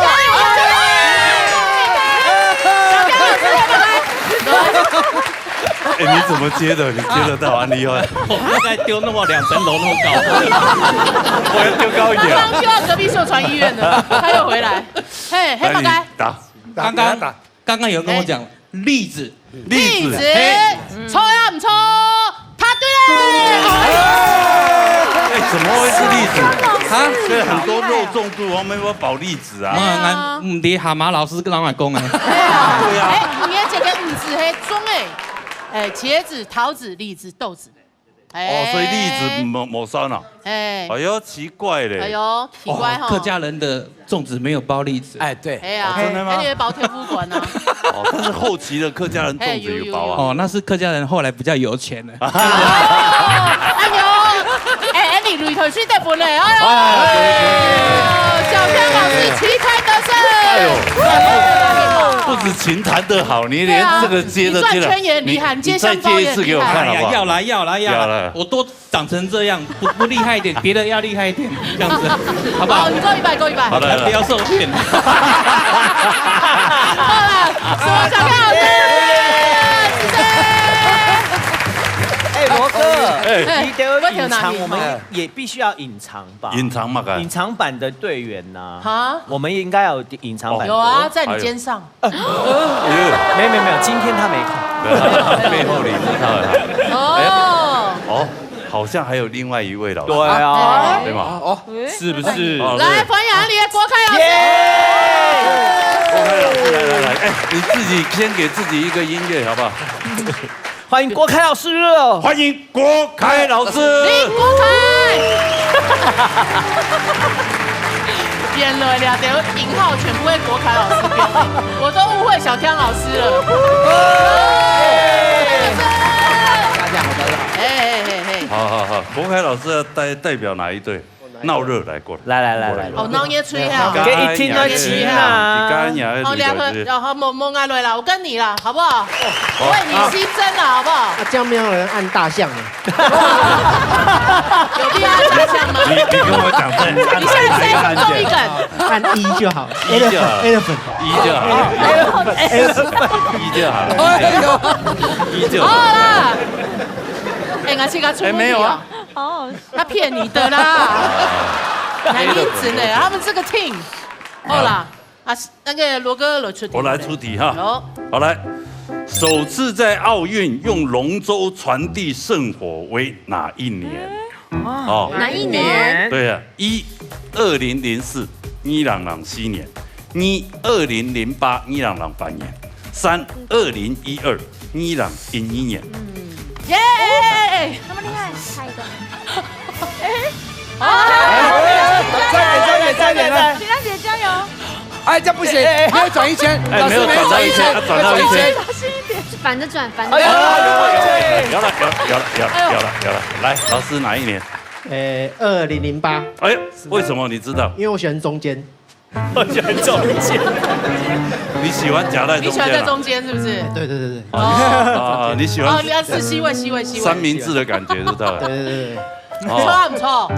哎，你怎麼接的？你接得到啊，厲害！我剛才丟那麼兩層樓那麼高。我要丟高一點。剛剛丟到隔壁秀傳醫院了，他又回來。嘿，黑馬該。來，你答。剛剛，答，答。剛剛有人跟我講，哎。栗子。栗子。栗子，嘿。錯呀，毋錯，答對了。哎，怎麼會是栗子？啊？這很多肉粽肚，我們有沒有包栗子啊？哎呀。我，我，嗯，你蛤蟆老師跟老闆講啊。對啊。哎，你也這個五子係中欸。 哎，茄子、桃子、栗子、豆子。哎。哦，所以栗子無，無算啊。哎。哎喲，奇怪嘞。哎喲，奇怪吼。哦，客家人的粽子沒有包栗子。哎，對。哎呀，哦，真的嗎？那你會包天婦粄啊。哦，但是後期的客家人粽子有包啊。哎，有，有，有。哦，那是客家人後來比較有錢了。哎喲，哎，哎，你擂台水得分嘞，哎喲。哎，對，對，對。小天老師旗开得胜。哎呦，不止琴彈得好，你连这个接的接了，对啊，你转圈也厉害，你，你再接一次给我看好不好？你接香包也厉害。哎呀，要来，要来，要来。要来。我都长成这样，不，不厉害一点，别的要厉害一点，这样子，好不好？好，你过一百，过一百。好，来，来。不要受骗。好啦，小康老师，谢谢。哎，罗哥，哎。你得隐藏，我们也必须要隐藏吧？隐藏嘛，隐藏版的队员呐。哈？我们应该要有隐藏版。有啊，在你肩上。哎呦。没有，没有，没有，今天他没空。对，背后里是他的。哦。哦，好像还有另外一位老师。对啊。对吗？哦，是不是？哦，对。来，欢迎你的国凯老师。耶！国凯老师，来，来，来，哎，你自己先给自己一个音乐好不好？欢迎国凯老师哦。欢迎国凯老师。林国凯。原来两条引号全部为国凯老师标的，我都误会小康老师了。大家好，大家好。哎，嘿，嘿，嘿。好，好，好，国凯老师要代，代表哪一队？闹热，来，过来。来，来，来，来，来。哦，闹热吹哈。给一听就知啊。你刚刚也哦，两个，然后摸，摸啊，来啦，我跟你啦，好不好？我为你牺牲了，好不好？啊，这样没有人按大象了。有必要按大象吗？你，你跟我讲，你现在先送一个。按一就好。一就好。Elephant。一就好。一就好。一就好。好啦。哎，我这个出哎，没有啊。他骗你的啦。很认真的，他们这个 team。好啦，啊，那个罗哥来出题。我来出题哈。好。好，来，首次在奥运用龙舟传递圣火为哪一年？哦。哪一年？对啊，一，二零零四，二零零四年；二，二零零八，二零零八年；三，二零一二，二零一二年。耶！那么厉害，猜的。哎，好，再一点，再一点，再一点，来。李娜姐加油！哎，这样不行，哎，哎，哎。没有转一圈，哎，老师没有转一圈，没有转一圈，要转到一圈。小心一点。反着转，反着转。哎呀，有了，有了，有了，有了，有了，有了，有了。来，老师哪一年？呃，二零零八。哎，为什么你知道？因为我喜欢中间。我喜欢中间。你喜欢夹在中间啊？你喜欢在中间是不是？对，对，对，对。哦。啊，你喜欢哦，你要是C位，C位，C位。三明治的感觉，知道吧？对，对，对，对。哦。不错，不错。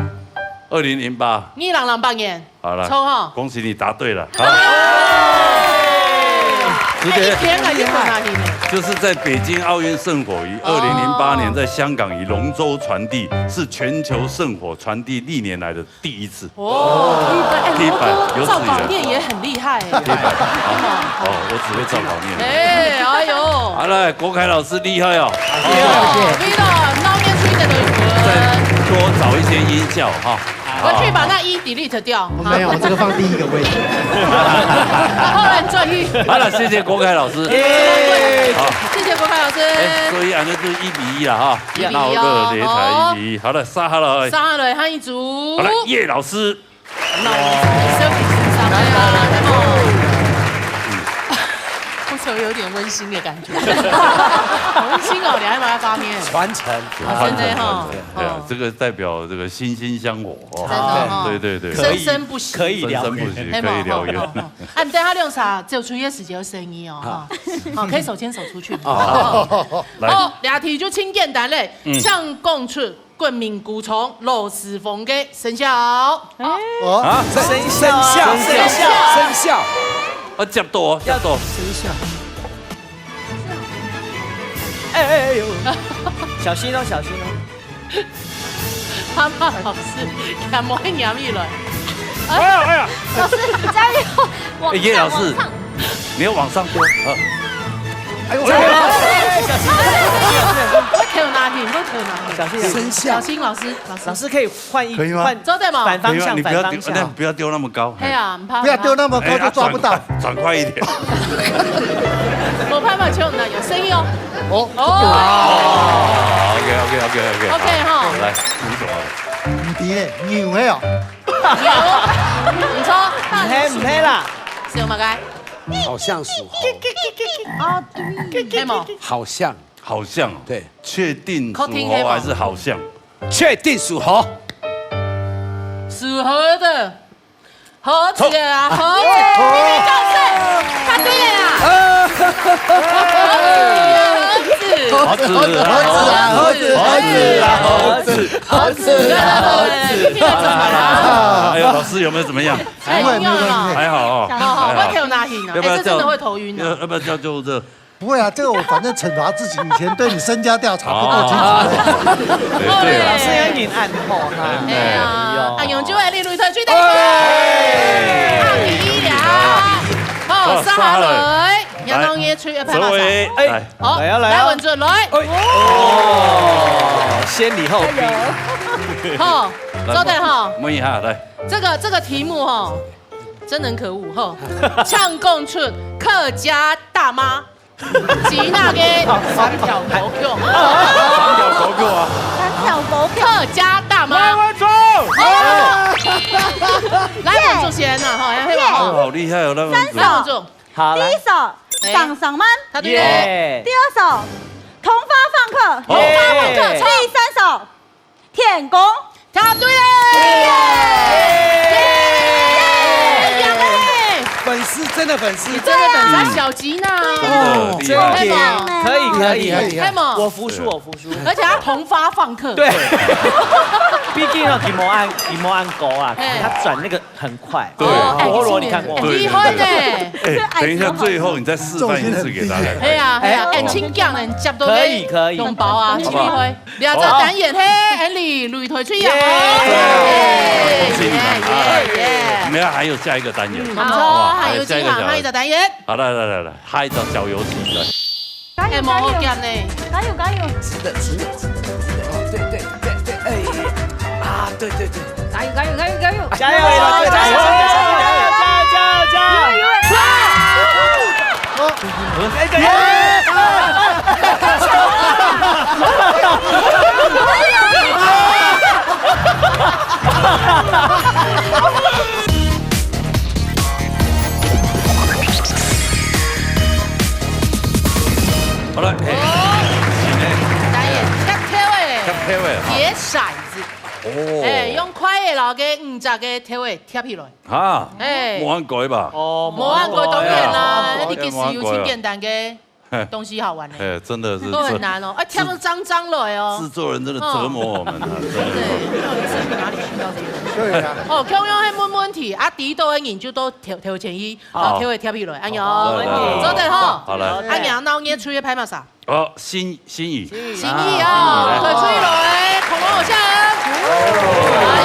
二零零八。二零零八年。好了，错哈。恭喜你答对了。好。哎。直接那一天啊，你本来呢？就是在北京奥运圣火于二零零八年在香港以龙舟传递，是全球圣火传递历年来的第一次。哦，第一班，哎，第一班，罗哥照稿念也很厉害哎。有史以来。第一班。好。哦，我只会照稿念。哎，哎呦。好，来，国凯老师厉害哦。谢谢。哦，再多找一些音效哈。我去把那一 delete 掉。没有，这个放第一个位置。好，来，你转去。好了，谢谢国凯老师。耶。好。谢谢国凯老师。哎，所以啊，那就是一比一了哈。一比一哦。闹热擂台一比一。好了，杀下来。杀下来，还一组。好了，叶老师。那我们这个生理智商，哎呀，那么，我怎么有点温馨的感觉？好温馨哦，你还把它发面。传承。啊，真的哈。哎呀，哦。这个代表这个心心相惜。 哦，真的哦。对，对，对。生生不息。可以，可以燎原。生生不息，可以燎原。好，好，好。啊，你等下用啥？只有吹的时节有声音哦，好。哈。好，可以手牵手出去。哦。好，来。好，两题就真简单嘞，嗯。请讲出国民古装罗斯风的生肖。哎。哦。啊，生，生肖，生肖，生肖。啊，接到哦，接到。生肖。哎，哎，哎呦。小心哦，小心哦。 蛤蟆老师，看莫会黏起来。哎呀，哎呀。老师，加油！往哎，叶老师，上，往上。你要往上丢。啊。哎呦，哎呦。哎，小心，小心，小心。我头拿你，我头拿你。小心，小心。生肖。小心，老师，老师。老师可以换一，可以吗？换，坐对吗？反方向，可以吗？你不要丢，反方向。那不要丢那么高。哎呀，很怕，不要丢那么高，很怕。就抓不到。哎，啊，转快，转快一点。我怕怕球呢，有声音哦。哦。哦。OK，OK，OK，OK，OK，好。哈。来，你怎么了？ 毋知咧，牛个哦。牛，毋错，大牛屬牛。毋係，毋係啦。係有麼个？好像屬猴。哦，對。係無？好像。好像哦。對。確定屬猴還是好像？確定屬猴。屬猴的。 猴子啊，猴子，猴子。明明就是，答對了啦。啊。猴子，猴子。猴子啊，猴子啊，猴子啊，猴子啊，猴子啊，猴子啊。哎呦，老师有没有怎么样？哎，不会，不会，不会。还好哦，好好，还好。我头那行啊，要不要叫，哎，这真的会头晕啊。要，要不要叫救护车？不会啊，这个我反正惩罚自己，以前对你身家调查不够清楚。哦。对，对啊。老师有点暗号哈。哎呀，哎呦。哎，用酒的力量推出来。哎。好，好，杀下来。好，杀下来。然后呢，吹，哎，拍马上。哎，来，来啊，来啊。来，文哲，来。哎。哦，先礼后兵。好，来，坐等哈。摸一下，来。这个，这个题目哈，真的很可恶哈。抢讲出客家大妈，吉娜的三条狗狗。三条狗狗啊。三条狗狗。客家大妈。来，文哲先呐，哈，要黑马哈。哦，好厉害哦，那文哲。来，文哲。 好，来。第一首，哎。上上慢。他对了。耶。第二首，桐花放客。桐花放客，耶。第三首，天公。他对了。耶。耶。耶。粉丝，真的粉丝。你真的粉丝，小吉娜。哦，真的，厉害。真的。可以，可以。厉害，厉害。我服输，我服输。而且他桐花放客。对。毕竟啊，吉摩安，吉摩安狗啊，哎。他转那个 很快。对。哦，哎，陀螺你看过吗？很厉害呢。对，对，对。哎，等一下，最后你再示范一次给大家看。哎呀，哎呀，哎，哎，请讲呢，接到可以，可以。红包啊，好不好？请你回。两只单元，嘿，Andy，擂台出现。耶。耶，恭喜你们。耶，耶，耶。我们还有下一个单元，嗯，好不好？好，还有下一个小游戏。还有今晚还有一个单元。好，来，来，来，来，下一个小游戏，来。 哎，无好夹呢。加油，加油！直的，直的，直的，直的。哦，对，对，对，对，哎，啊，对，对，对。加油，加油，加油，加油！加油，加油，加油，加油，加油！加油，加油，加油！加油！哎，加油！好了，嘿，哦。是呢。来耶，贴贴诶。贴贴诶，哈。贴骰子。哦。哎，用筷仔摎个五只个贴仔贴起來。哈，哎。無恁改吧？哦，無恁改，當然啦，無恁改啊。你其實有真簡單个。 東西好玩呢。哎，真的是都很難哦，哎，貼到髒髒了哦。製作人真的折磨我們啊，嗯。真的。對，到底是哪裡學到這些東西？對啊。哦，共樣係問問題，啊，知道个人就都投，投錢去，好。然後貼會貼起來，哎呦，好，來，來，來，做得吼。好，來。啊，然後鬧熱吹个拍馬啥？哦，心，心意。心意啊，啊，可以吹了，哎，恐龍偶像。哎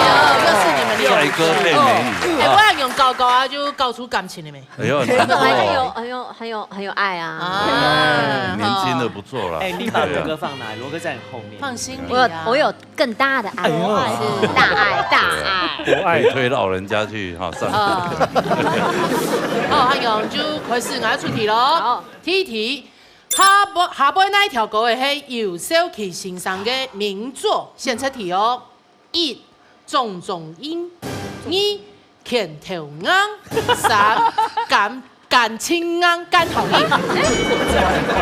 呦，又是你們兩個。帥哥配美女。哎，我要用高高啊，就高出感情了沒？ 哎呦，很不錯哦。很有，很有，很有，很有愛啊。啊，哎，年輕的不錯啦。哎，你把羅哥放哪裡？對啊。羅哥在你後面。放心裡啊。我有，我有更大的愛，哎呦。是大愛，大愛。我愛。可以推老人家去，哈，上課。哦。好，阿勇就開始，𠊎出題囉。好。第一題，下背，下背哪一條歌个係游少奇先生个名作選擇題哦？ 一，種種因。二，拳頭硬。三，感，感情硬，感頭硬。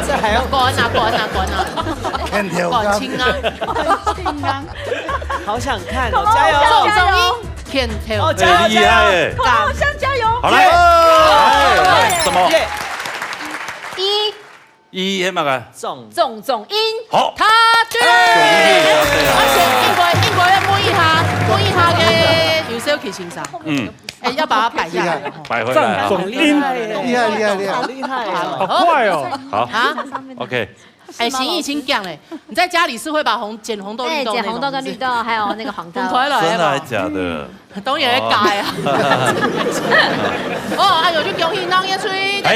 這還要，滾啊，滾啊，滾啊。拳頭硬。感情硬。感情硬。好想看哦，加油！種種因，拳頭硬。哦，加油，哎，厲害耶。感，加油！好，來。耶！哎，什麼？耶！一， 一，係麼个？種。種種因。好。答對。恭喜，答對啊。而且應該，應該要摸一下，摸一下个游少奇先生。嗯。哎，要把它擺下來。擺回來啊。種種因。厲害耶，厲害，厲害，厲害。好厲害哦。好快哦。好。啊？OK。哎，心意已經講了，你在家裡是會把紅，剪紅豆、綠豆那種，對，剪紅豆跟綠豆，是不是？還有那個黃豆。很快樂，真的還假的？ 當然會改啊。哦。哦，哎呦，就恭喜鬧熱吹，哎。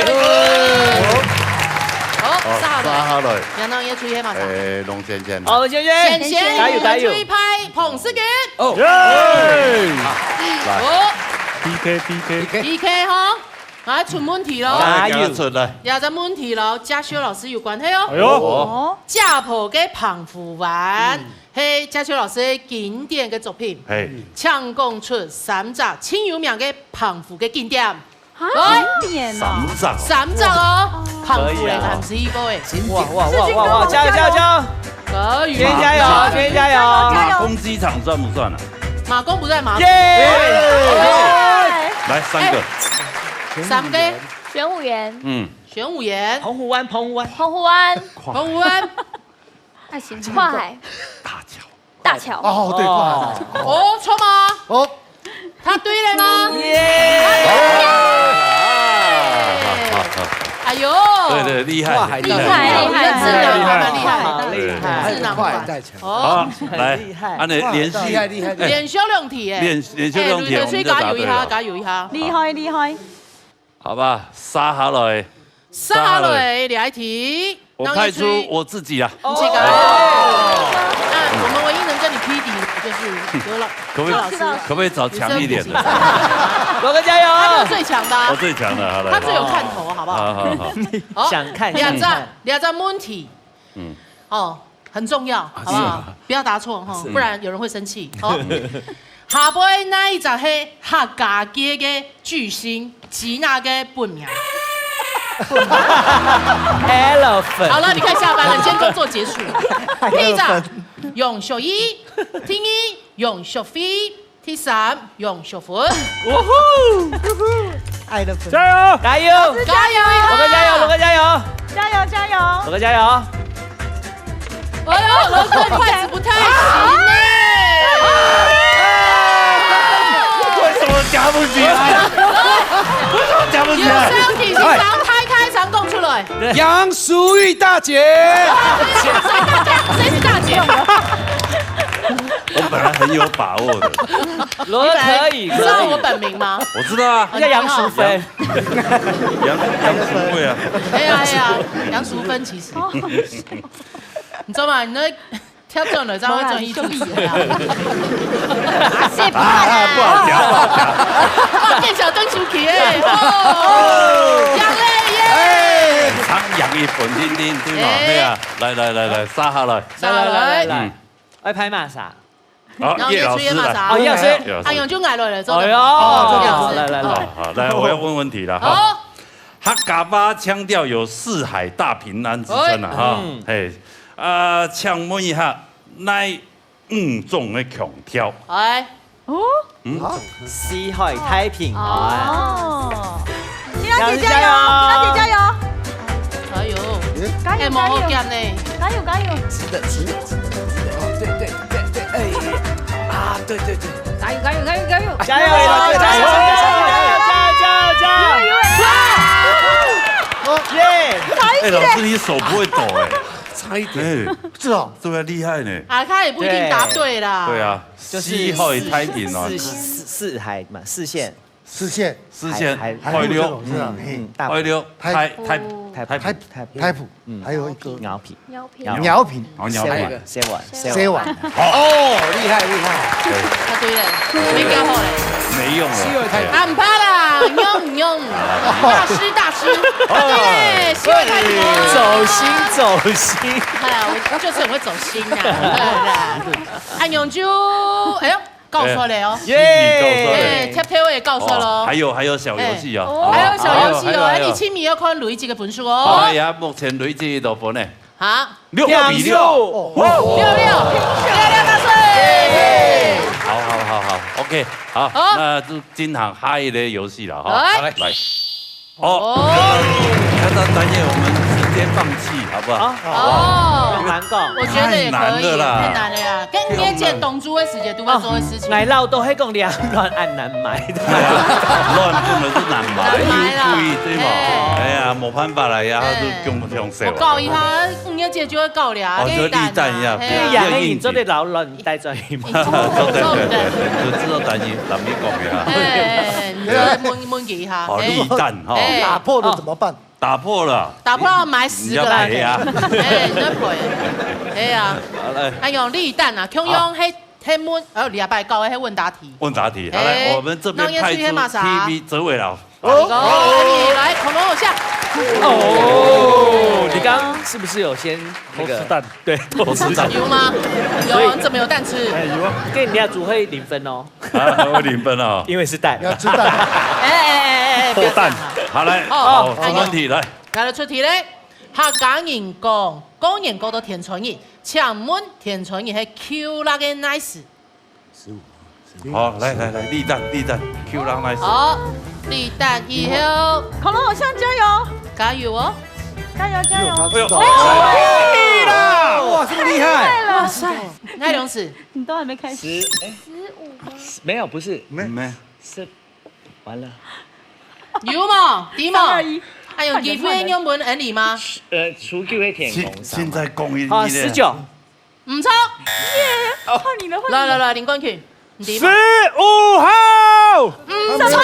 好，哦，殺下來。殺下來。讓鬧熱吹係麼儕？哎，龍先生。好，龍先生。先先，加油，加油。鬧熱吹派彭世杰。哦。耶！來。哦。P K，P K。P K吼，來出問題囉。加油。來，給他出來。這隻問題摎嘉修老師有關係哦。哎呦。哦。家婆个澎湖灣。嗯。 係嘉修老師个經典个作品。嘿。請講出三隻盡有名个澎湖个景點。啊，來。經典哦。三隻。三隻哦，澎湖人還毋係一個誒。可以啊。哇，哇，哇，哇，哇，加油，加油，加油！可以。先加油，先加油！馬公機場算不算啊？馬公不在馬祖。耶！來，三個。哎，三個。玄武園。嗯。玄武岩、澎湖湾，澎湖湾，澎湖湾，澎湖湾。跨海。大桥。大桥。哦，對，跨海大橋。哦，錯嗎？哦。答對了嗎？耶！哎呦，對，對，厲害。跨海大橋。厲害，厲害，厲害，厲害，厲害。對。智能跨海大橋。哦。好，來，很厲害。恁樣連續，跨海大橋。厲害，厲害，厲害。連續兩題耶。連，連續兩題，哎，對，對，所以加油一下，我們就答對了。加油一下。厲害，厲害。好吧，殺下來。 殺下來，下來。這一題，我派出我自己啊。你自家。哦。那我們唯一能跟你匹敵的就是劉老，可不可以，劉老師。可不可以找強一點的？羅哥加油！他是最強的啊。我最強的，好，來。他最有看頭，好不好？好，好，好。好，想看，想看。兩隻，兩隻問題。嗯。哦， 很重要，好不好？是。不要答錯哈，是。不然有人會生氣。好，下背哪一隻係客家界个巨星吉娜个本名？Elephant。好了，你可以下班了，你今天工作結束了。第一隻，楊淑儀；第二，楊淑妃；第三，楊淑芬。Elephant。加油！加油！加油！羅哥加油！羅哥加油！加油，加油！羅哥加油！ 哎呦，老师筷子不太行呢。為什麼夾不起來？為什麼夾不起來？有聲提醒，常開開，常講出來。楊淑玉大姐。誰是大姐？我本來很有把握的。羅可以，你知道我本名嗎？我知道啊。叫楊淑芬。杨，杨淑慧啊。哎呀，哎呀，杨淑芬其實。 你知道嗎？你那跳转了，这样会转移注意力啊。啊，不好讲，不好讲。哇，变小灯球皮耶！哦，杨嘞耶！哎，常杨一本，叮叮叮哦，哎。对啊，来来来来，杀下来。杀下来。来来来来，嗯。爱拍嘛啥？好，然后叶老师来。叶老师。哦，叶老师。叶老师。哎呦，就矮了嘞，哎呦，哦，叶老师。来来来。好，好，来，我要问问题了哈。好。 客家话强调有四海大平安之称啊，哈，哎。嗯。嘿，啊，请问一下，哪五种的腔调？哎。哦？嗯？四海太平安。哦。緋娜姐加油，緋娜姐加油。加油。加油，哎，無好減呢。加油，加油。是的，是的，是的，是的，哦，对，对，对，对，哎，啊，对，对，对。 加油，加油，加油，加油！加油，加油，加油，加油！耶！哎，老师，你手不会抖哎。差一点。哎，是哦。对啊，厉害呢。啊，他也不一定答对啦。对啊，就是四海太平哦。四，四，四海嘛，四县。四县。四县，海，海，海陆这种是吧？嗯，嘿。大，海陆，太，太，太，太，太，太普。 嗯。还有一个。苗栗。苗栗。苗栗。苗栗。哦，苗栗。还有一个。西湾，西湾。西湾。哦，厉害，厉害。对。答对了，没教好嘞。没用了。西湾太，对。啊，毋怕啦，毋用，毋用。大师，大师。答对嘞，西湾太平。走心，走心。哎呀，我就是很会走心啊，对不对？哎，永珠，哎呦， 教出来哦。耶！哎，贴贴我也教出来哦。哦，还有，还有小游戏哦。哎，哦，还有小游戏哦。还有，还有，还有。哎，你清明要看累积个分数哦。好，哎呀，目前累积多少分呢？啊？六比六。六六。哦。六六，六六大顺。好，好，好，好，OK，好，好。那就进行下一个游戏了哈。来。来。 哦，哦。那，那，那，那我们直接放弃，好不好？哦。哦。很难讲。我觉得也可以。太难了啦。太难了呀，跟你姐同住的时节都会做的事情。哦，来，老都还讲两卵很难买。对啊，卵不能是难买，难买啦。又贵，对吗？哎。哎呀，没办法啦呀，哎。就供不供水了。我告一下，你姐就会告了啊，哦，就立蛋一下，嘿啊。不要硬硬。你做得老卵带转去吗？对，对，对，对，就知道担心，咱们讲一下。哎，你再问，问一下。哦，哎。立蛋哈。哎。打破了怎么办？ 打破了，打破了买十个啦。你要赔啊。哎，你要赔。哎呀。好，来。哎呦，立蛋啊，共样，好。嘿，嘿问，呃，礼拜九的嘿问答题。问答题，好，来，哎，我们这边派出那我们要去黑马啥？T V哲伟老师。哦。哦，你来，恐龙偶像。哦，你刚刚是不是有先那个偷吃蛋？对，偷吃蛋。有吗？有啊，所以怎么有蛋吃？哎，有啊。跟人家组会零分哦。 啊，我零分啊。因为是蛋。你要吃蛋。哎，哎，哎，哎，不要这样啊。破蛋。好，来，哦，好，出问题，来。来了，出题嘞。客家人讲，过年过到天穿日，请问天穿日是Q六个哪时？十五。好，来，来，来，立蛋，立蛋，Q六哪时？好，立蛋以后。恐龙偶像加油！加油哦！加油加油！哎呦，可以啦！哇，这么厉害！哇塞，那两次，你都还没开始。十，哎，没有，不是，没没，是，完了。有嘛？有嘛？还有机会用文恩里吗？呃，初九的天空上嘛。现在讲一，啊，十九。唔错。耶，换你了，换你了。来来来，林冠群，你第一嘛。十五号。唔错。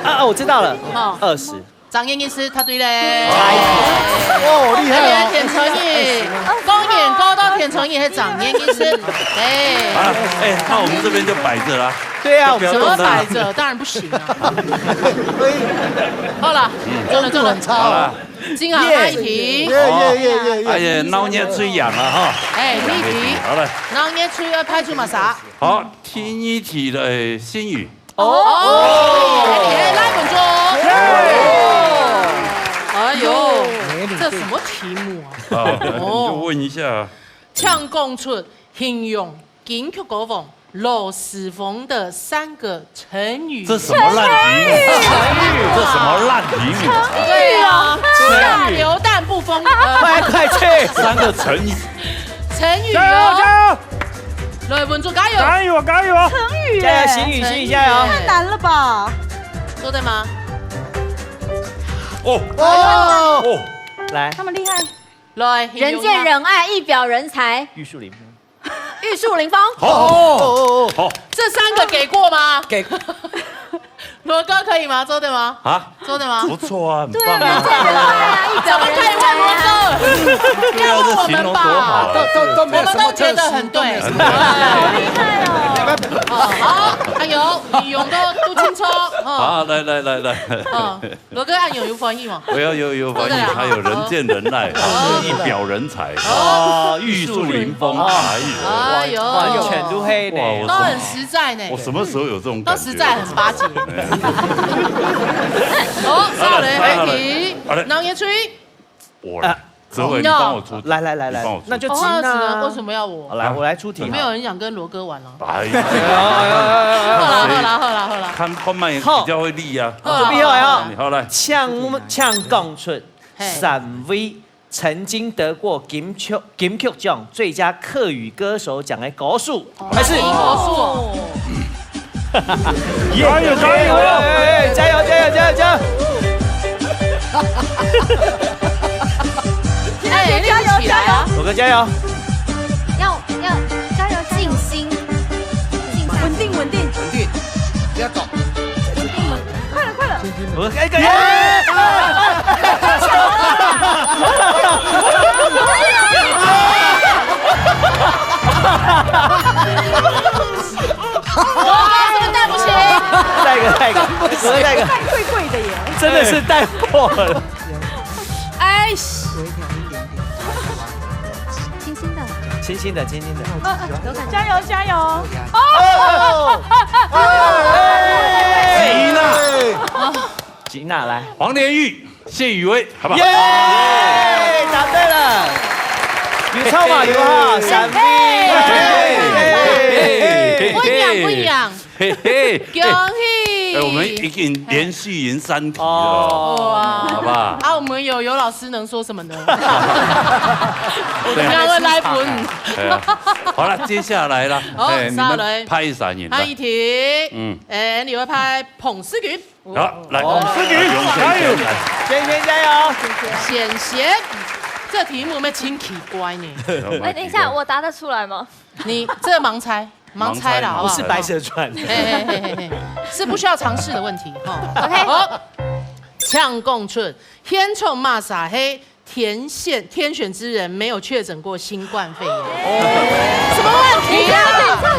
啊，我知道了。好。二十。张燕意思，他对嘞。哦，厉害哦。田春雨，公演高到田春雨是张燕意思。哎。啊，哎，那我们这边就摆着啦。对啊，我们就不动它。怎么摆着？当然不行啊。好了，中了中了。好了。 金额话题。耶耶耶耶耶！哎呀，闹热最痒了哈。哎，第一题，好了。闹热最要派出么啥？好，第一题的，哎，新语。哦，哎，来，文竹。哎呦，这什么题目啊？啊，你就问一下。抢讲出形容 金曲歌王罗时丰的三个成语。这什么烂题目？这什么烂题目？对啊，下流弹不风。快快去！三个成语。成语哦。加油加油！来，文竹加油！加油加油！成语耶，加油，新语新语加油！太难了吧？做对吗？哦哦哦！来，那么厉害。来，人见人爱，一表人才。玉树临风。 玉树临风。好好好好好。这三个给过吗？给。罗哥可以吗？做对吗？啊，做对吗？不错啊，很棒啊。对啊，一表人才啊。怎么可以问罗哥？对啊，要问我们吧。这形容多好啊。都都都没有什么特殊，我们都觉得很对。都没有什么特殊。好厉害哦。哦，好，还有李勇都都清楚。哦。好，来来来来。哦。 罗哥恁樣有翻譯嘛？我要有有翻译，做得啊。还有人见人爱，哦。一表人才，哦，玉树临风，哎呦，哎呦。哇，全都係呢。哇，我都很实在呢。我什么时候有这种感觉？都实在很巴结。哎。好，再来，好来，下一题。好嘞。闹热最。我来。啊，哲伟，你帮我出题。来来来来，你帮我出题。那就金啊。哦，为什么要我？好，来，我来出题。没有人想跟罗哥玩了。哎呀。好啦，好啦，好啦，好啦。看，看慢比较会立啊。好啦，准备好呀。好，来。抢，抢讲出嘿。三位曾经得过金曲，金曲奖最佳客语歌手奖的歌手，哦，开始。歌手哦。耶！加油，加油！哎，哎，哎，加油，加油，加油，加油！哎，加油，加油！我哥加油！要，要加油，静心，静下心。稳定，稳定。稳定，不要走。快了，快了。我哥，哎，耶！哇，这个带不行。再一个，再一个，再一个。带贵贵的耶。真的是带货了。哎，轻轻的，轻轻的，轻轻的。加油，加油！哦！吉娜，吉娜来。黄连煜。 谢宇威，好不好？耶，答对了。有错嘛？有哈，三位。嘿嘿嘿嘿。不一样，不一样。嘿嘿，恭喜！哎，我们已经连续赢三题了，哦。哇。好不好？啊，我们有尤老师能说什么呢？我们要来分。对啊。好了，接下来了，好，哎，你们下来。拍一闪影，来。下一题。嗯。哎，你会拍彭世群。 好，来，哦，世群，加油！贤贤加油！贤贤，这题目没真奇怪呢。哎，等一下，我答得出来吗？你这盲猜，盲猜啦，好不好？不是白蛇传。嘿嘿嘿嘿嘿，是不需要尝试的问题哈。OK。好，抢讲出，现场马萨黑 天选，天选之人没有确诊过新冠肺炎。什么问题啊？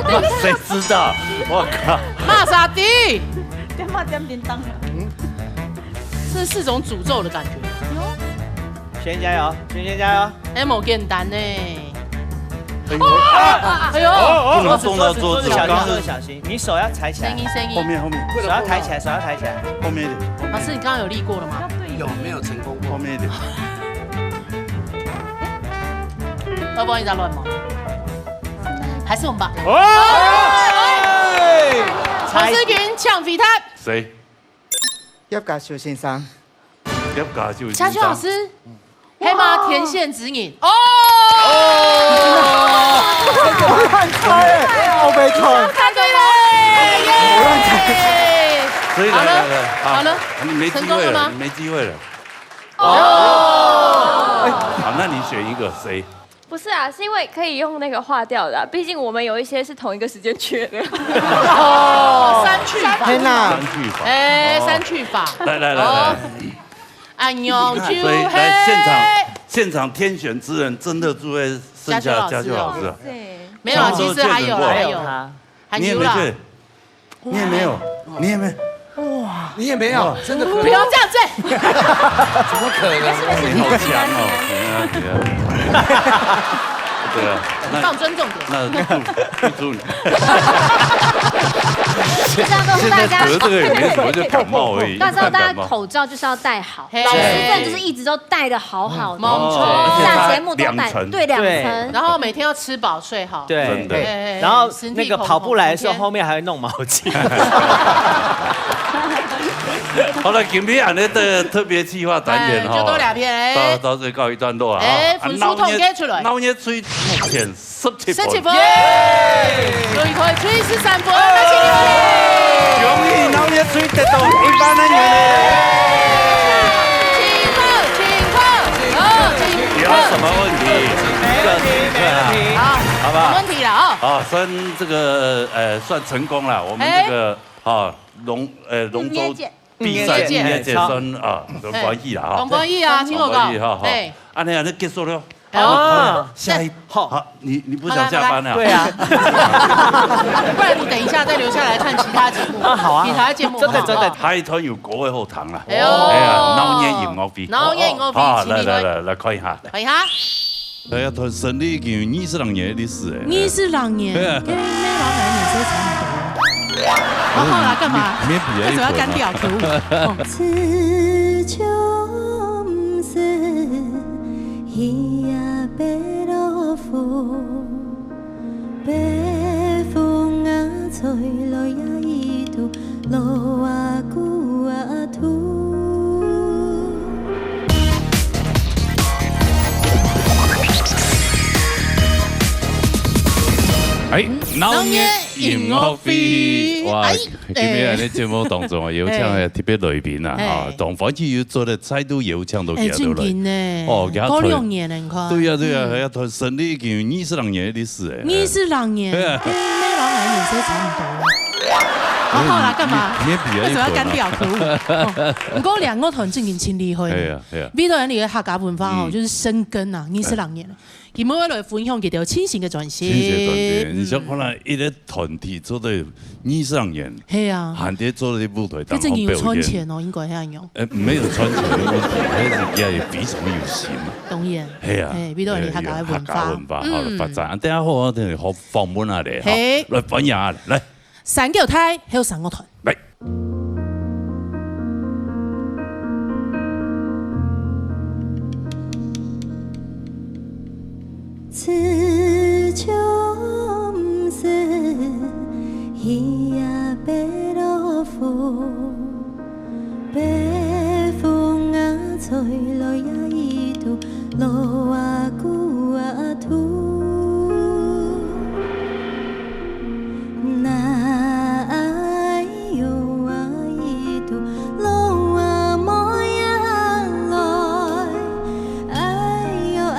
那谁知道？我靠！马萨迪，点嘛点叮当。这是四种诅咒的感觉。贤贤加油，贤贤加油！哎，无简单呢。哎呦，啊！哎呦，哦，哦，不能动到桌子，小心，我刚刚小心，你手要抬起来。声音，声音。后面，后面。手要抬起来，手要抬起来。后面一点。老师，你刚刚有立过了吗？有，没有成功过。后面一点。要不然你再乱吗？还是我们把哦！哎！黄世群抢肥炭。谁？葉家修先生。葉家修先生。家修老師，黑马天选之人。哦，很差哎，好悲痛。答对了，耶！所以来来来，好了，你没机会了，成功了吗？你没机会了。哦，好，那你选一个谁？不是啊，是因为可以用那个划掉的、啊，毕竟我们有一些是同一个时间缺的。哦，三去法。天哪三！去法。哎，哦三去法。来来来来哦，哎呦，所以来现场现场天选之人真的就会剩下家修老师啊。没有，其实还有啦，还有啦，还有啦。你也没对，你也没有，你也没。你也没有，真的可以。不要这样子。怎么可能？你好强哦！对啊，对啊，对啊。那放尊重点。那不不祝你。就是要告诉大家，现在得这个也没什么，就感冒而已。告诉大家感冒口罩就是要戴好，嘿老师真的就是一直都戴的好好的，没错上节目都戴，两层对两对层。然后每天要吃饱睡好。对，真的哎然后那个跑步来的时候，身体健康后面还会弄毛巾。好了，今天俺的特别企划单元哈，哎就到这边哎到到这告一段落啊。哎，啊分数统计出来。闹热吹目前十七分。十七分，所以可以吹十三分，那请你们嘞。恭喜闹热吹得到一百个元嘞！请客，请客，哦，请客。有什么问题？请客，请客啊！好，好不好没问题了哦。啊，算这个呃算成功了。我们这个啊龙呃龙舟比赛业界业界算啊，龙欢喜了哈。龙欢喜啊，请我讲。龙欢喜哈哈。哎，啊，那样就结束了。哦，下一好好，你你不想下班了？对啊，不然你等一下再留下来看其他节目。啊好啊其他节目真的真的好不好还有一团有国外后堂了。哎呦哎呀，闹热音乐会。闹热音乐会啊，请你们来来来来看一下。看一下。哎呀，团胜利已经有二十六年的历史哎。二十六年，对啊跟那老奶奶也是差不多。然后来干嘛？没比啊为什么要干掉？可恶！哦自从是一夜白落雨，北风啊吹来呀一度落啊鼓啊土。哎，闹热音乐会，哇！今天的节目当中啊，有请个特别来宾啊，哎啊，同欢喜又做了再度邀请到哎，佢度来。正经呢，哦，佢过六年了，你看。对呀对呀，还要团胜利已经有二十六年的历史哎。二十六年，对啊跟那老奶奶也是差不多。然后来干嘛？你也比啊为什么要干掉？可恶！哦，不过两个团正经真厉害呢。哎呀哎呀，为了你的客家文化哦，嗯就是深耕啊，二十六年了。今日要来分享佢哋有清醒的转型。谢谢转变。嗯你想看到一个团体做到二十六年，系啊，还得做到舞台这正经有当中表演。赚钱哦，应该系样。呃，没有赚钱的问题，但是也非常有心嘛。当然。系啊，嘿，为了你客家的文化客家文化好了嗯发展。啊，等一下好，我等你好访问啊嘞，嘿好，来欢迎啊，来。三个台还有三个团。来。自从是一夜白落雨，北风啊吹来呀一度落啊鼓啊土。 那哎哟啊一度落啊妹啊来，哎哟哎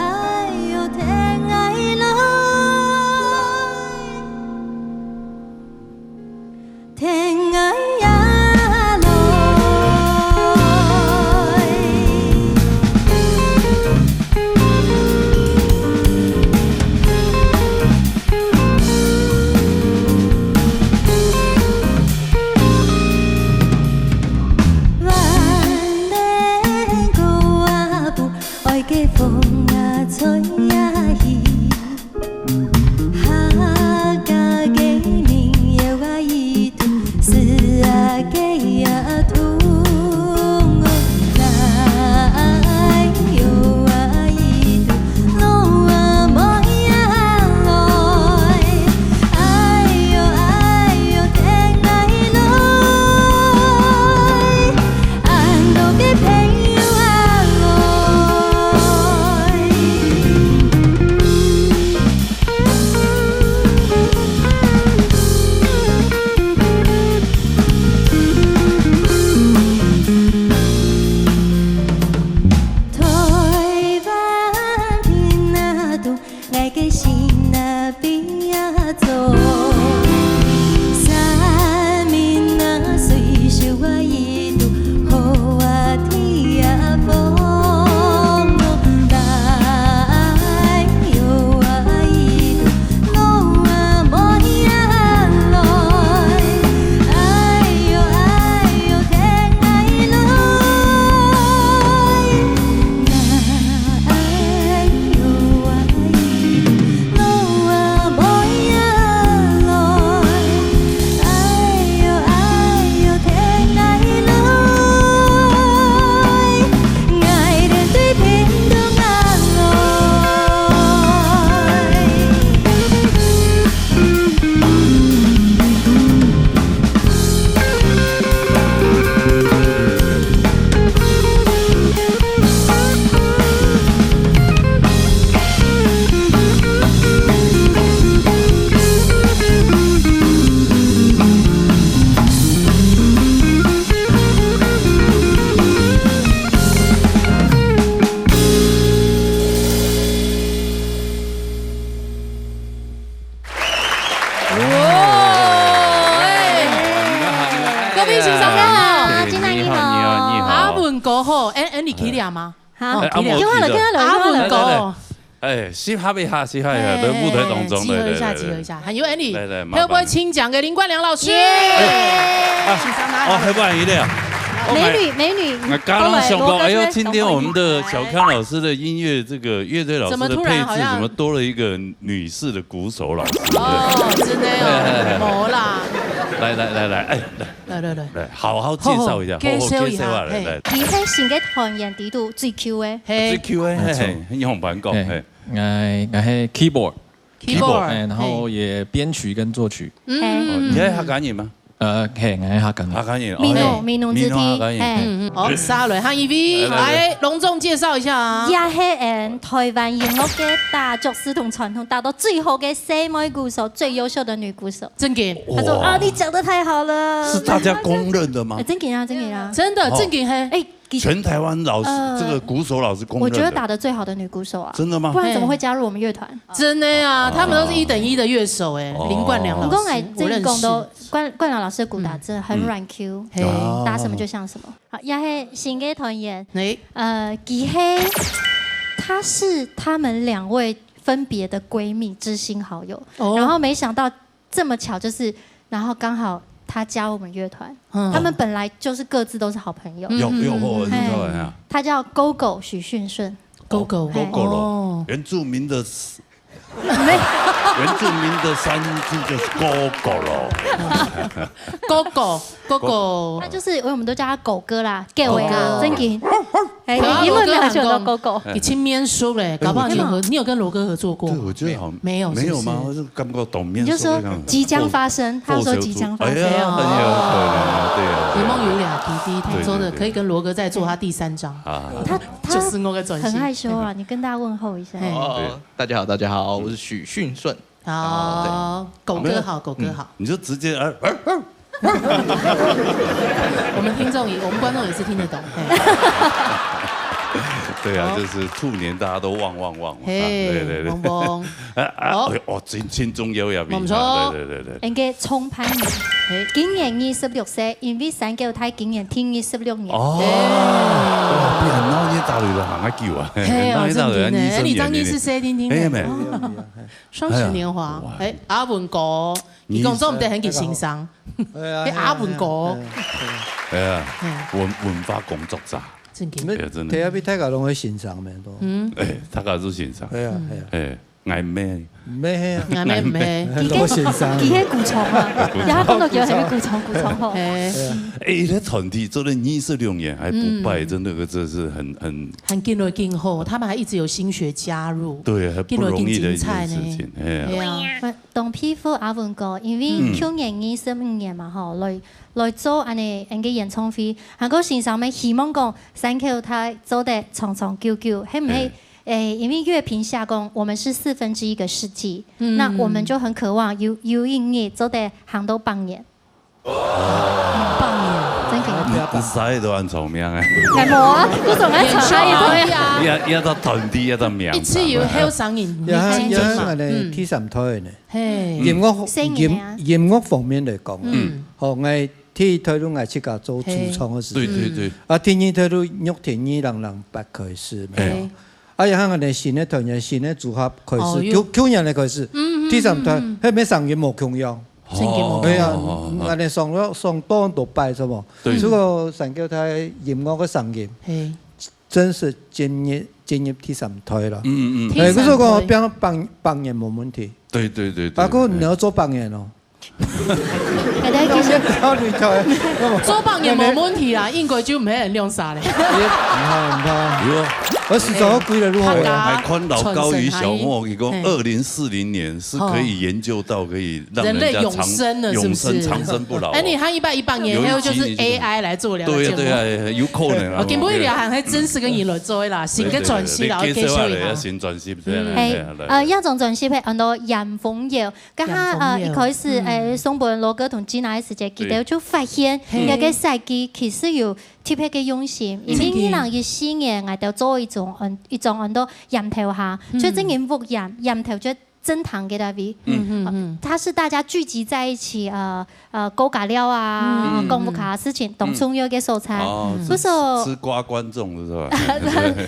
哟天哎来，天哎呀来。哇！哎，各位先生好。哎，你好，你好，你好。阿文哥吼，哎，哎，你可以啊吗？好，哦，可以啊。叫好了，叫好了，阿文哥。来，来，来。哎，适合一下，适合一下，哎，在舞台當中，集合一下，来，来，来。集合一下。還有 Andy，來，來，麻煩。後背請獎給林冠良老師。耶！啊，先生拿好。哦，後背一个啊。美女，美女，我剛剛想到，過來，哎呦，今天我們的小康老師的音樂，這個樂隊老師的配置，怎麼突然好像怎麼多了一個女士的鼓手老師？哦，真的哦，哎，哎，哎。沒啦。來，來，來，來，哎，來。 來，來，來。來，好好介紹一下，好，好，好，介紹一下，好，好，介紹啊，來，嘿。來。佢係新个團員裡肚最Q个。嘿。最Q个，沒錯。嘿，嘿，你好，朋友，嘿。嘿。𠊎，𠊎係keyboard。Keyboard，嘿，然後也編曲跟作曲。嗯。哦，你係客家人嗎？呃，嘿，𠊎係客家人。客家人，哦，美濃，嘿。美濃之地，美濃客家人，嘿。嘿。嗯，嗯。好，下來，下一位，來，來，來。來，隆重介紹一下啊。也係，嗯，臺灣音樂个打爵士同傳統打到最好个細妹鼓手，最優秀的女鼓手。 正經。他說：「哇。」「啊，你講得太好了。」是大家公認的嗎？哎，正經啊，正經啊。真的，哦。正經嘿。哎，的確。全臺灣老師，呃，這個鼓手老師公認的。我覺得打得最好的女鼓手啊。真的嗎？不然怎麼會加入我們樂團？真的啊，他們都是一等一的樂手哎，哦。林冠良老師，我認識。你講哎，正經講到冠，冠良老師的鼓打真的很軟Q，嗯。嗯。嘿。哦。打什麼就像什麼。好，也係新个團員，哎。呃，佢係，她是他們兩位分別的閨蜜、知心好友，哦。然後沒想到 這麼巧，就是，然後剛好他加我們樂團，嗯。他們本來就是各自都是好朋友。嗯，有，有，嗯，嗯，嗯。我知道了呀。嘿，他叫Gogo許訓順。Gogo。嘿。Gogo咯，哦。原住民的，沒有。原住民的山豬就是Gogo咯。Gogo，Gogo。他就是，我們都叫他狗哥啦，狗哥。正經。哎，你，你們沒有喜歡到Gogo？你親面熟嘞，搞不好你有和，哎，我覺得，你有跟羅哥合作過嗎？對，我覺得好像沒有，沒有嗎？是不是？我就感覺當面熟一樣。你就說即將發生，他說即將發生。哎呀，很有可能啊，對啊，對啊。雷夢有倆弟弟，他說的可以跟羅哥再做他第三張。對，對，對。啊。他，他就是我的轉型。很害羞啊，你跟大家問候一下。嘿。哦，對。大家好，大家好，我是許訓順。 好，啊，對。狗哥好，狗哥好。嗯，你就直接，呃，呃，呃。我們聽眾也，我們觀眾也是聽得懂，嘿。對啊，好。就是兔年大家都旺旺旺嘛，嘿，啊，對，對，對。旺旺。啊，啊，好。哎，哦，真，真重要呀，沒錯。對，對，對，對。應該衝拍年。嘿。今年二十六歲，因為三九大今年第二十六年。哦，對。哇，比很鬧熱大雷的還要久啊。嘿哦，鬧熱大雷真的呢。二十六年。哎，你當二十歲，聽聽看。哎，沒有。哦。 雙十年華，哎呀，哇。哎，阿文哥，你講做毋得喊佢先生。哎呀，哎，阿文哥。哎呀，哎呀。哎呀，嘿。文，文化工作者。正經。哎呀，真的。你們大家攏會先生咩，都？嗯。哎，大家都先生。哎呀，哎呀。哎，𠊎毋係。毋係啊。𠊎毋係。𠊎毋係先生。佢係，佢係古蟲啊，古蟲。然後講到佢係古蟲，古蟲吼。哎。哎呀。哎，這團體做了二十六年還不敗，嗯。真的，這是很，很很緊來緊好，他們還一直有新血加入，對，很不容易的一件事情，緊來緊精彩呢。哎呀。對啊。我當佩服阿文哥，因為嗯。去年二十五年嘛，吼，來，來做恁呢，恁个演唱會，還過先生們希望講，三口大做得長長久久，係毋係？哎。誒，因為樂評下講，我們是四分之一個世紀，嗯。那我們就很渴望有，有一日做得行到百年。 百年，真毋使都恁聰明誒。無啊，我總愛傳下一推啊。也也到團體也到名。一次有後生人，也也你真正嘛，也第三代呢。嘿，音樂音音樂方面來講，嗯，吼，𠊎第一代都𠊎自家做主唱个時，對對對，啊，第二代都玉田二零零八開始，嘿，啊，然後呢新个團員、新个組合開始，舊舊年个開始，第三代，還無聲音無共樣。 真个無共樣。對啊，恁樣上了上當多擺，是無？對。如果三個台音樂个聲音，嘿，真是進入進入第三代了。嗯嗯。哎，可是講百百百年無問題。對對對對。啊，不過你要做百年哦。大家其實考慮考慮。做百年無問題啦，應該就毋會恁兩儕咧。毋怕毋怕。我時常要歸了路回來。還看老高與小莫，佢講二零四零年是可以研究到可以 讓人家長人類永生了，是不是？永生長生不老哦。哎，你看一百一百年後就是A I來做了節目。對呀對呀，有可能啊。哦，今晡日還還真實个人來做啦，新个專輯啦，對對對，介紹一下。新專輯，對啦，嘿，對啦，對啦。呃，這張專輯係安到《迎風搖》，剛剛呃一開始，誒，送分羅哥同Gina个時節，佢兜就發現，這個設計其實有特別个用心，因為二零一四年，𠊎兜做一種嗯一種安到《迎頭下》，就正經屋簷，簷頭就 正堂个位，嗯嗯嗯，它是大家聚集在一起，呃呃，講家了啊，講屋下个事情，當重要个所在。哦，不是說吃瓜觀眾是吧？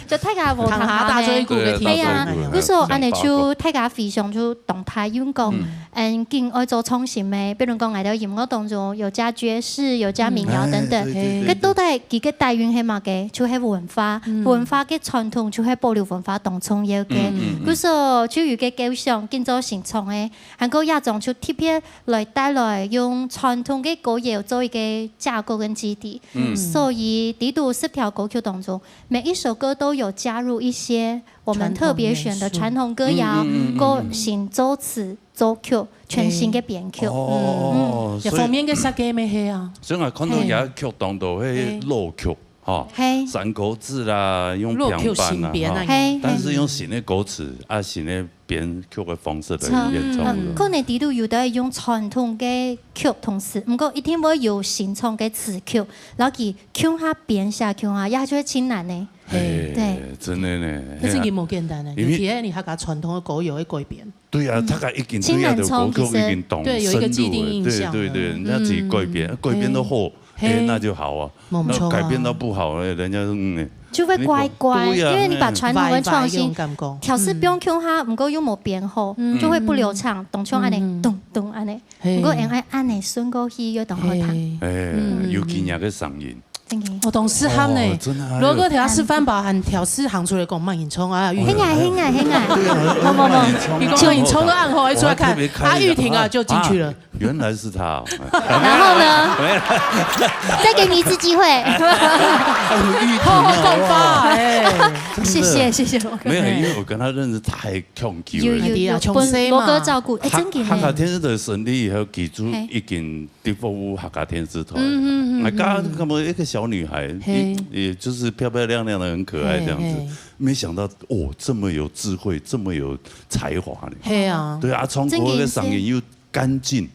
就大家無談下大嘴鼓个地方。對啊，不是說恁樣就大家非常就動態用講，嗯，緊愛做創新个，比如講，𠊎兜音樂當中有加爵士，有加民謠等等，哎，對對對，該到底佢个底蘊係麼个？就係文化，文化个傳統就係保留文化當重要个。 故所就有个構想，今朝新創个，還過這種就特別來帶來用傳統个歌謠做一個架構跟基底。所以，在這十條歌曲當中，每一首歌都有加入一些我們特別選的傳統歌謠，過新作詞作曲，全新个編曲。哦，這方面个設計乜係啊。所以𠊎看到這曲當中，係老曲。 吼，嘿，山歌子啦，用平板啦，老曲新編啊，吼，嘿，但是用新个歌詞啊，新个編曲个方式來演唱。可能底肚有兜用傳統个曲同時，毋過一定會有新創个詞曲，然後佢共下編寫共下，也就會盡難呢。嘿，對，真个呢，這真个無簡單呢，因為尤其係你客家傳統个歌謠个改編。 對啊，大家已經對這條歌曲已經當深入了，對，有一個既定印象，對對對，那自己改編，改編得好，哎，那就好啊。那改編到不好呢，人家說，嗯，就會怪怪，因為你把傳統的創新調試放共下，毋過又無編好，就會不流暢，當像恁樣，咚咚恁樣。毋過恁樣恁樣順過去又當好聽。哎，有今日个聲音。 真个。哦，當適合呢。哦，真的啊。如果調試飯包還調試行出來講，慢演唱啊，玉婷。嘿呀，嘿呀，嘿呀。對啊，慢演唱啊。你講慢演唱都暗號，一出來看，啊，玉婷啊，就進去了。啊，原來是他哦。然後呢？沒有。再給你一次機會。哎，玉婷啊，好好看吧，哇。哎。真的。謝謝，謝謝羅哥。沒有，因為我跟他認識太久了。有，有，有，有，分羅哥照顧。哎，真个呢。客家電視台成立以後，其實已經 在服務客家電視台。嗯嗯嗯。哎，剛剛看到一個小女孩，嘿，也也就是漂漂亮亮的，很可愛這樣子，嘿，嘿。沒想到哦，這麼有智慧，這麼有才華呢。嘿啊。對啊，唱歌的聲音又乾淨，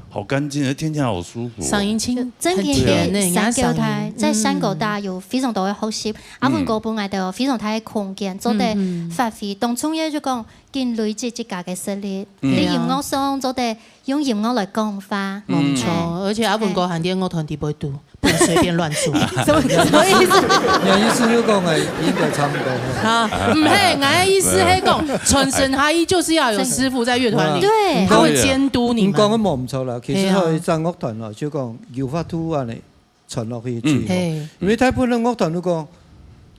好乾淨，聽起來好舒服哦。聲音清，真个很甜呢，人家聲音。山歌台，在山歌大有非常多个學習，阿文哥本來都有非常大个空間，做得發揮。當中也就講，緊累積自家个實力，在音樂上做得 用音樂來講話。無錯，而且阿文哥還在樂團底背讀，不能隨便亂做。什麼什麼意思？你的意思就講，哎，應該差不多。啊，毋係，我的意思係講，傳承下去就是要有師傅在樂團裡，對，他會監督你們。你講个無毋著啦，其實吼，一隻樂團咯，就講有法度恁樣傳落去最好。因為大部分樂團如果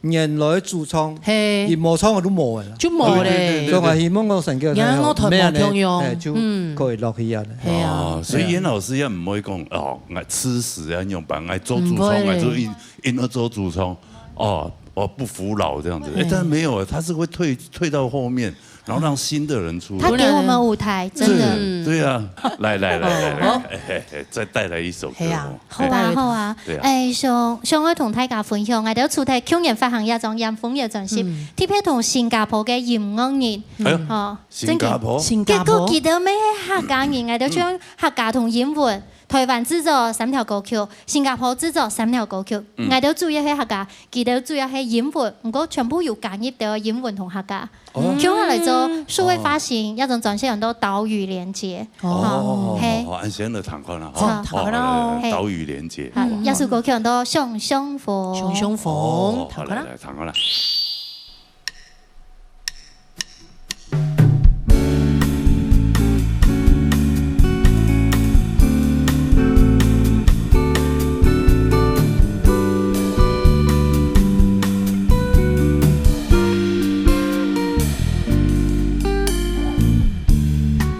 原來主唱，嘿，佢無唱个都無个啦。就無咧。對，對，對，對。所以𠊎希望講成個，然後樂團無共樣。哎，就可以落去啊。嘿啊。哦，所以嚴老師也毋會講，哦，𠊎痴死啊，仰般，𠊎做主唱，毋會咧。𠊎就一，一定要做主唱，哦，我不服老這樣子。哎，但是沒有，他是會退，退到後面， 然後讓新的人出來。他給我們舞台，真的。對，對啊，來來來來來，哎，哎，哎，再帶來一首歌哦。嘿啊，好啊，好啊。對啊。哎，想，想愛同大家分享，𠊎兜除忒舊年發行一張《迎風搖》專輯，特別同新加坡个音樂人，哎喲，哦，新加坡？真个，新加坡？結果佢兜乜係客家人，𠊎兜就用客家同英文臺灣製作三條歌曲，新加坡製作三條歌曲。嗯。𠊎兜主要係客家，佢兜主要係英文，毋過全部有加入到英文同客家。哦。共下來做數位發行，哦。這張專輯安到《島嶼連結》。哦。哦，係。哦，恁先來聽看啦，吼。好，聽看啦。哦，來，來，來，《島嶼連結》。好，哇。這首歌曲安到《想相逢》。想相逢，哦，聽看啦。好，來，來，聽看啦。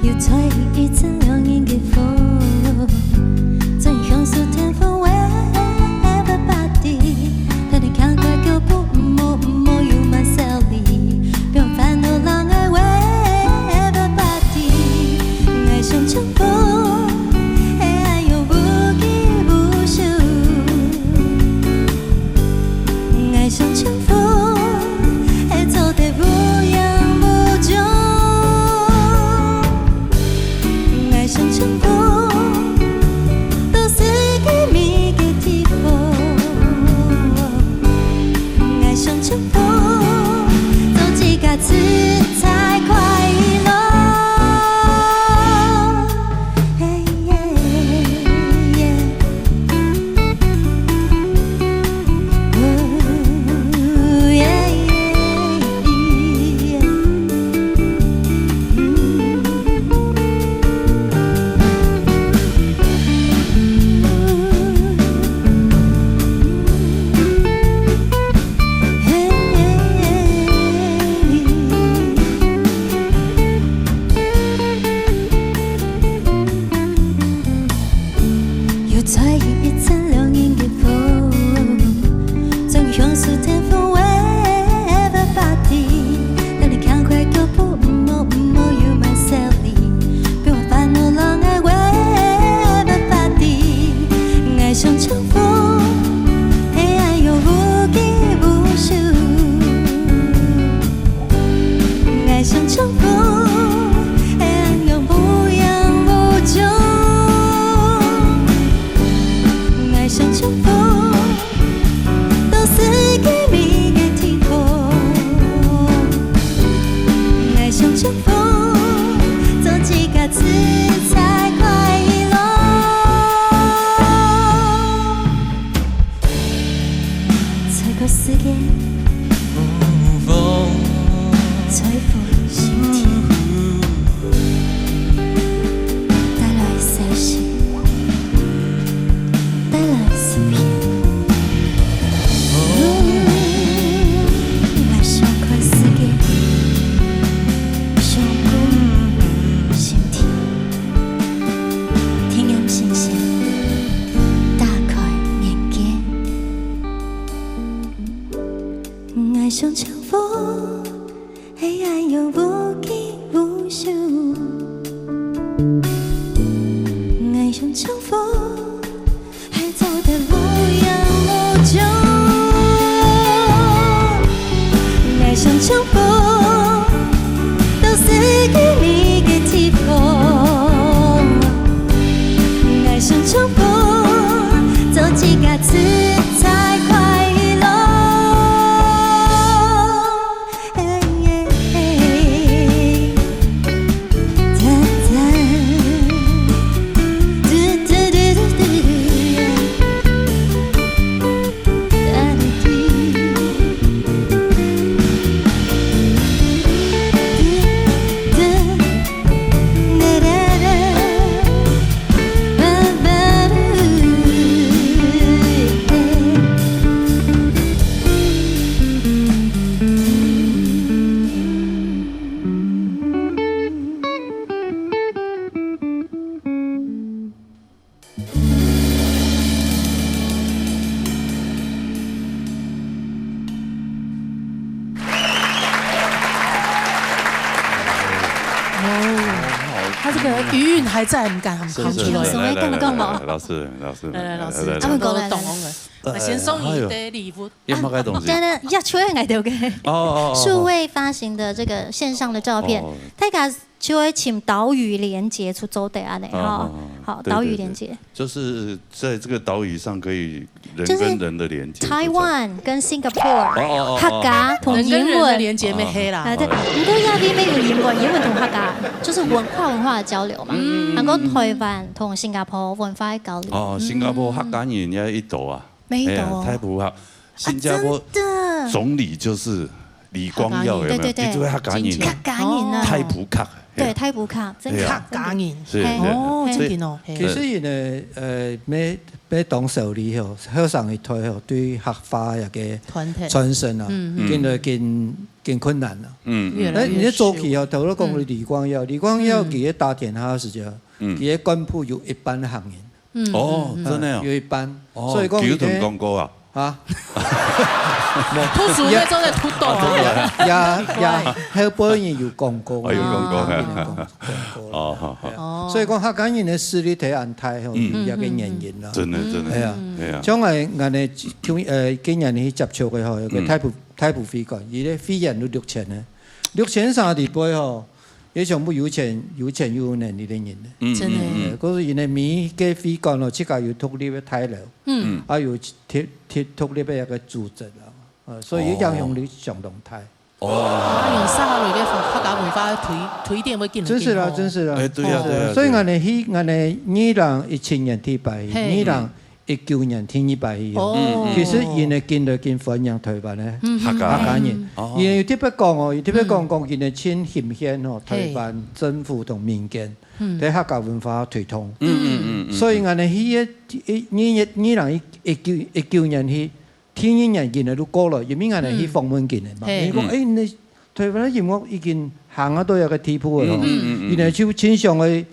又在一陣涼人个風，正享受天風，where everybody，帶你輕快腳步，毋好，毋好，you my Sally，不用煩惱人愛，where everybody，愛上唱歌，愛用無拘無束。 愛上唱歌，愛做得無影無蹤。愛上唱歌，到世界每个地方。愛上唱歌，做自家自在快樂。 又在一陣涼人个風，正享受天風，where everybody，帶你輕快腳步，毋好，毋好，you my Sally，不用煩惱人愛，where everybody，愛上唱歌，愛用無拘無束。 愛上唱歌，愛用無影無蹤。愛上唱歌，到世界每个地方。愛上唱歌，做自家自在快樂。 吹過時間，吹過心田，帶來消息，帶來思念。愛上看時間，上看心田。 聽音新鮮，打開眼界。愛上唱歌，係愛用無拘無束。愛上唱歌， 愛做得無影無蹤。愛上唱歌，到世界每个地方。愛上唱歌，做自家自在快樂。 哦，他這個餘韻還在，毋敢喊出來。是，是，是，來，來，來，來，來，老師，老師，來，來，老師，來，來，來，來，來，來。他們過來，來，來。呃，先送你一个禮物。還有，有麼个東西？真的，要出現來，對不對？哦，哦，哦，哦。數位發行的這個線上的照片，哦。大家就會請島嶼連結出走的啊，哦，哈。哦，哦，好，對，對，對。島嶼連結。就是在這個島嶼上可以人跟人的連結，就是台灣跟Singapore，哦，哦，哦，哦。客家同英文。人跟人的連結，哦。乜係啦。啊，對，不過這位乜有英文，英文同客家，就是文化文化的交流嘛。嗯，嗯，嗯，嗯。還有台灣同新加坡文化的交流。哦，新加坡客家人也一多啊。 乜一多哦。哎呀，大埔客，新加坡啊，真的。總理就是李光耀，有沒有？客家人，對，對，對。佢就係客家人啊。真的。客家人啊。大埔客，對，哎呀。大埔客，真的。哎呀。客家人。是，是。哦，嘿。真的哦，嘿。其實呢，呃，每，每當少年吼，後生一代吼，對客話个傳承。傳承啊，嗯，嗯。真个真，真困難啊。嗯，嗯。越來越少。那你早期哦，頭先講个李光耀，嗯。李光耀佢个打天下个時節，嗯。佢个幹部有一半客人。 嗯，哦，嗯，嗯。真的哦。啊，有一半。哦，所以講佢个，九段廣告啊。啊？無。讀書个時節讀到啊。啊，對啊。也，也，後背人有廣告啊。哦，有廣告，啊，嘿。有廣，廣告啦。哦，好，好。對啊。哦。所以講，客家人个實力忒恁大吼，嗯。有這个原因啦。真的，真的。哎呀，嗯。哎呀。像𠊎，𠊎呢，去，呃，今年去接觸个吼，有个大埔，嗯。大埔會館，佢个會員有六千呢。六千儕裡背吼， 也全部有錢，有錢又有能力个人呢。嗯，真的。嗯，嗯。呃，可是因為每个會館咯，自家有獨立个大樓，嗯。啊，有獨，獨，獨立个一个組織啊，呃，所以影響力相當大。哦。啊，用社會个客家文化推，推展會緊來緊好。真是啦，真是啦。哎，對啊，對啊，所以𠊎呢，去，𠊎呢，二零一七年第一擺，嘿。二零 一九年第二擺去哦。哦。其實𠊎呢，緊來緊歡迎台灣个，嗯。客家。客家人。嗯。哦。佢有特別講哦，佢特別講，嗯。講佢呢盡欣羨哦，嘿。台灣政府同民間，嗯。對客家文化推動。嗯，嗯，嗯，嗯。所以𠊎呢，去个，一，二，二零一九，一九年去，第二年佢呢就過來，因為𠊎呢去訪問佢呢嘛。嗯。嘿。佢講，嗯。哎，你 台灣个音樂已經行到一个地步了吼，嗯，嗯，嗯，嗯。佢呢就盡想愛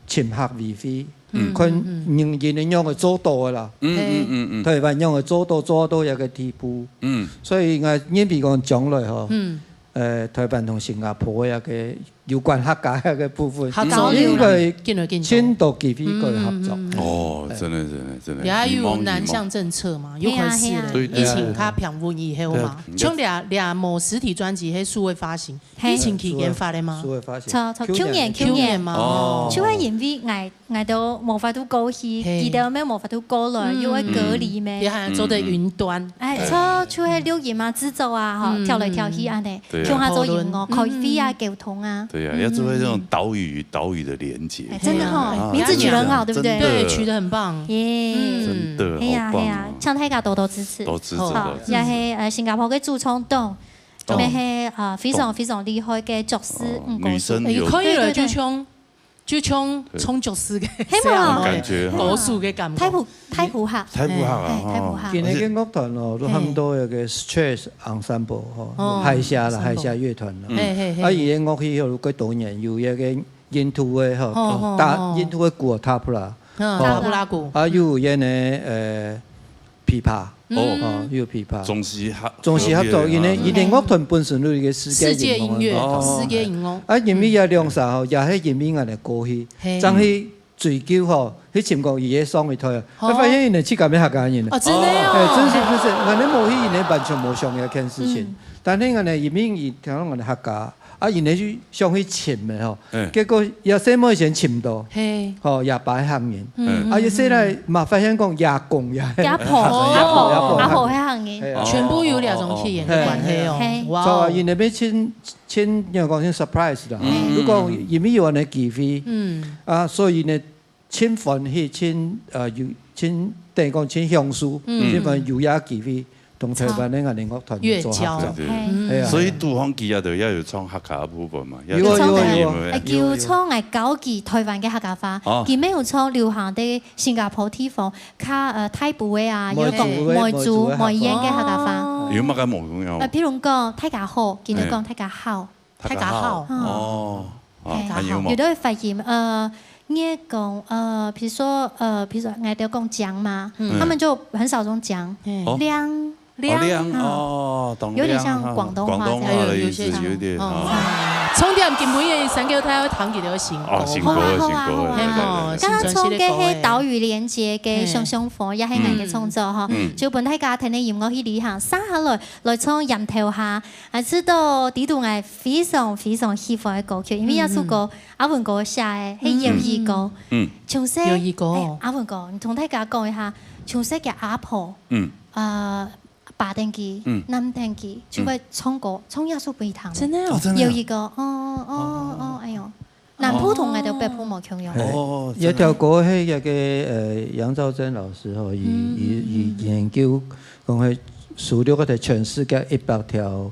尋客委會，嗯。看人，嗯，嗯。人个仰會做到个啦。嗯，嗯，嗯，嗯。台灣仰會做到，做到一个地步。嗯。所以𠊎認為講將來吼，嗯。呃，台灣同新加坡个一个有關客家个部分，客家應該緊來緊多。盡多機會可以合作。嗯，嗯，嗯，嗯。哦，真的，真的，真的。也有南向政策嘛，希望希望。有開始了，嘿啊，嘿啊。對，對，對。疫情較平穩以後嘛，對啊。像這，這無實體專輯，係數位發行， 嘿。疫情期間發个嗎？數位發行。著，著，舊年，舊年。舊年嘛，哦。哦。就係因為𠊎，𠊎兜無法度過去，嘿。佢兜乜無法度過來，嗯。又愛隔離咩。嗯。也還做得雲端。哎，著，就係錄音啊、製作啊，吼，嗯。跳來跳去恁呢，對啊。共下做音樂，討論。開會啊，嗯。溝通啊。對啊，要做到這種島嶼與島嶼的連結。哎，真的吼，啊，名字取得很好，對不對？真的。對，取得很棒。耶。嗯。真的，哎呀，好棒哦。哎呀，請大家多多支持。多支持，好，多支持。也係，呃，新加坡个駐唱黨， 哦。乜係，啊，非常非常厲害个爵士，哦，嗯，女生有。歌手。哎，可以了，對，對，對。就像，就像唱爵士个，係嘛？這樣的感覺哈。歌手个感覺。大埔，大埔客。大埔客啊，哎，大埔客。哦。今年个樂團哦，都差不多有个Stress Ensemble吼，哦。海峽啦，Ensemble。海峽樂團啦。嗯。嘿，嘿，嘿。啊，佢个樂器有幾多年，有一个印度个吼，哦，哦，打，哦。印度个鼓，tabla。嗯，哦。Tabla鼓。啊，又有一个呢，呃， 琵琶，哦。哦，有琵琶。中西合，中西合作，合作，因為，啊。因為樂團本身就係一个世界音樂个樂團。世界音樂，哦。世界音樂。啊，因為這兩儕吼，也係因為𠊎个過去，嘿。正去追究吼，去尋講佢个上一代啊，哦。發現佢个自家乜客家人啊。哦，真的哦。哎，真是，真是，𠊎个無去，佢个完全無想這件事情。嗯。但係𠊎个，因為佢聽講𠊎个客家， 啊，佢呢就想去尋个吼，嗯。結果這細妹先尋到，嘿。吼，這擺客人。嗯，啊，這細倈嘛發現講，這公也係。這婆，哦。這婆，這婆，這婆係客人。係啊。全部有這種血緣个關係哦。嘿。哇哦。所以佢呢乜盡，盡，應該講盡surprise啦。嗯。如果因為有恁个機會，嗯。啊，所以呢， 盡歡喜，盡，呃，有，盡，等於講盡享受，嗯。盡歡喜有這機會，同台灣个𠊎等樂團做合作。越交。對，對。嘿。嗯。係啊，所以杜芳佢啊，就也有唱客家部分嘛，也有啊，有啊，有啊。有啊。哎，佢有唱來教佢台灣个客家話，哦。佢乜有唱流行个新加坡地方，較，呃，大埔个啊，梅竹个。有講梅竹、梅竹个客家話。梅縣个客家話。哦。有麼个無共樣？呃，譬如講，大家好，佢等講大家好。嘿。 大家好。大家好。哦，哦，嘿，還有無？有兜發音，呃，你講，呃，比如說，呃，比如說，𠊎兜講靚嘛，嗯。他們就很少用靚，嘿。哦。靚，靚，哦，靚，嗯。哦，懂，有點像廣東話這樣。靚哈，廣東話的意思，哎，有，有些像。有一點，哦。哦。重點今晡日个山狗太會聽佢兜个新歌。哦，新歌，好啊，好啊，新歌，好啊。係無？對，對，對。新專輯个歌个。剛剛唱个係島嶼連結个《嗯。想想風》，也係𠊎个創作吼，嗯。就分大家聽个音樂去旅行，接下來來唱《閹頭蝦》，啊，係到底肚𠊎非常非常喜歡个歌曲，因為這首歌，嗯，嗯。阿文哥寫个，係友誼歌。嗯。嗯。從細，友誼歌哦。哎，阿文哥，你同大家講一下，從細个阿婆，嗯。呃， 揹等佢，嗯。攬等佢，就會唱歌，嗯。唱這首分佢聽。真的哦？哦，真的啊。有一個，哦，哦，哦，哦。哎喲，南部同𠊎兜北部無共樣。哦。哦，這條歌係該個，呃，楊兆珍老師吼，佢，嗯，佢，佢研究講係收錄該全世界一百條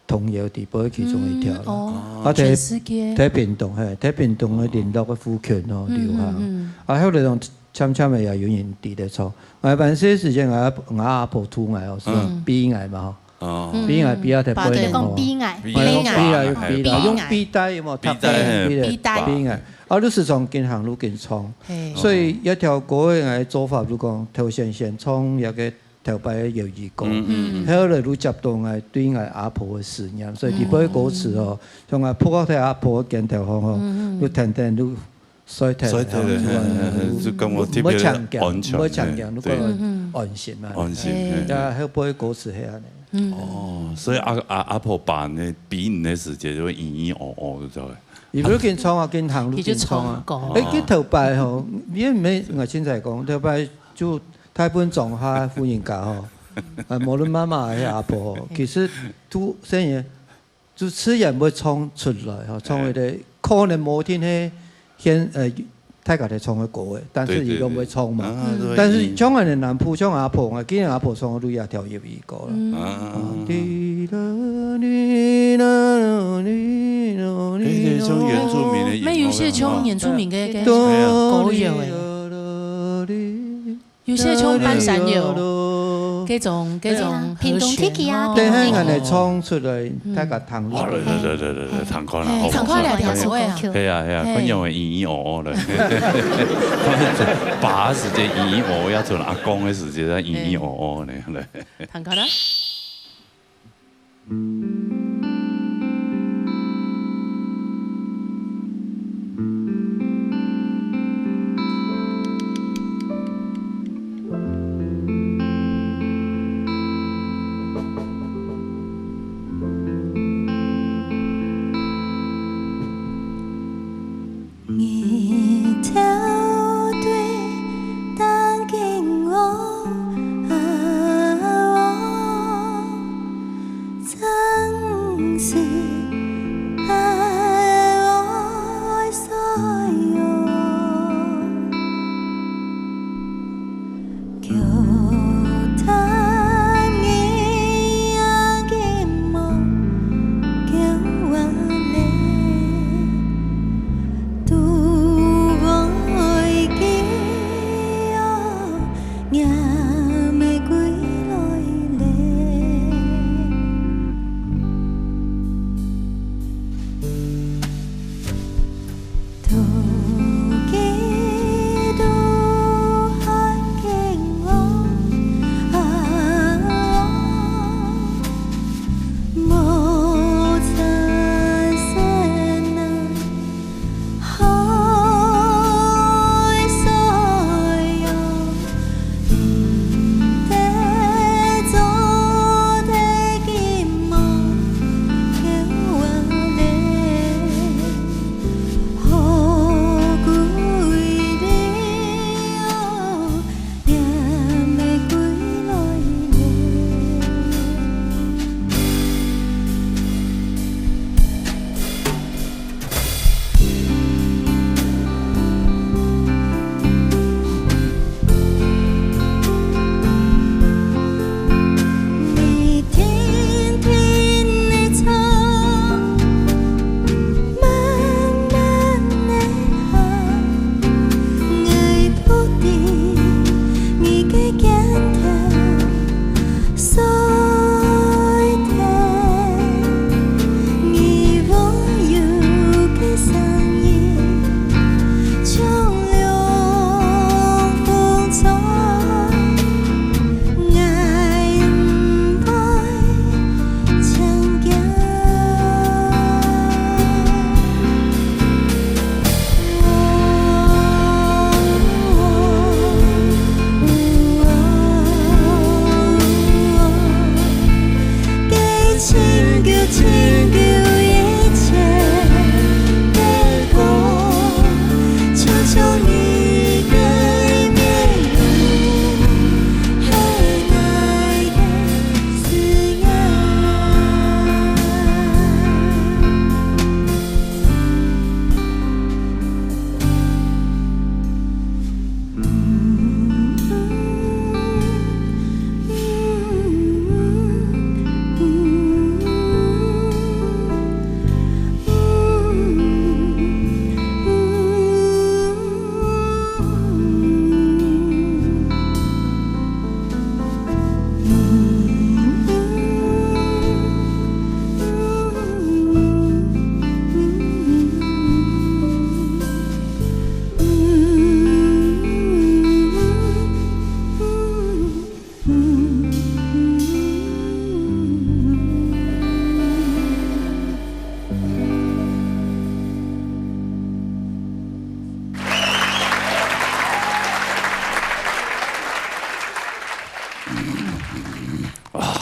童謠裡背其中一條啦。嗯，哦，啊，在，全世界。在屏東，嘿，在屏東个麟洛个附近吼，嗯，留下。嗯，嗯。啊，後來講 漸漸个也有人知得唱。𠊎還細時節，𠊎阿，𠊎阿婆渡𠊎哦，係講，嗯。背𠊎嘛吼。哦。嗯。背𠊎，背啊，在背哦。講背𠊎，背𠊎。背𠊎，背𠊎，用背帶有無？背帶，背帶。背𠊎。啊，就時常緊行路緊唱。嘿。所以這條歌个𠊎做法就講，頭先先唱一個頭擺个友誼歌，嗯，嗯，嗯。後來就接到𠊎對𠊎阿婆个思念，所以裡背歌詞哦，嗯。像𠊎仆在阿婆个肩頭項吼，嗯，嗯。就天天就 睡忒，睡忒了，睡忒了，嘿，嘿，就感覺特別个安全，毋會強強，毋會強強，嘿，就感覺安心啊。對。嗯，嗯。安心，嘿，嘿。也後背歌詞係恁呢。嗯。哦，所以阿，阿，阿婆揹你，背你个時節就會咿咿哦哦，就知道了。佢毋要緊唱啊，緊行路緊唱啊。佢就唱歌。哎，佢頭擺吼，你也毋免𠊎凊彩講，頭擺就大部分莊下婦人家吼，啊，無論媽媽還係阿婆吼，其實都細人 就自然會唱出來吼，唱一個可能無一定係現，呃，大家在唱个歌个，但是佢都會唱嘛。對，對，對。啊，對，但是像𠊎个南部，像阿婆啊，今年阿婆唱个都也條友誼歌啦。嗯。啊。這是像原住民个音樂啊。哦，有些像原住民个，个歌謠欸。 有些像半山腰，這種，這種和弦，對啊，屏東地區啊，哦。等下𠊎來唱出來，嗯。大家聽。哦，對，對，對，對，對，聽看啦，嘿，好，好，好。聽看了，聽看了。對啊，對啊，嘿。看樣會咿咿哦哦了。爸時節咿咿哦哦，要從阿公个時節在咿咿哦哦呢，來。聽看啦。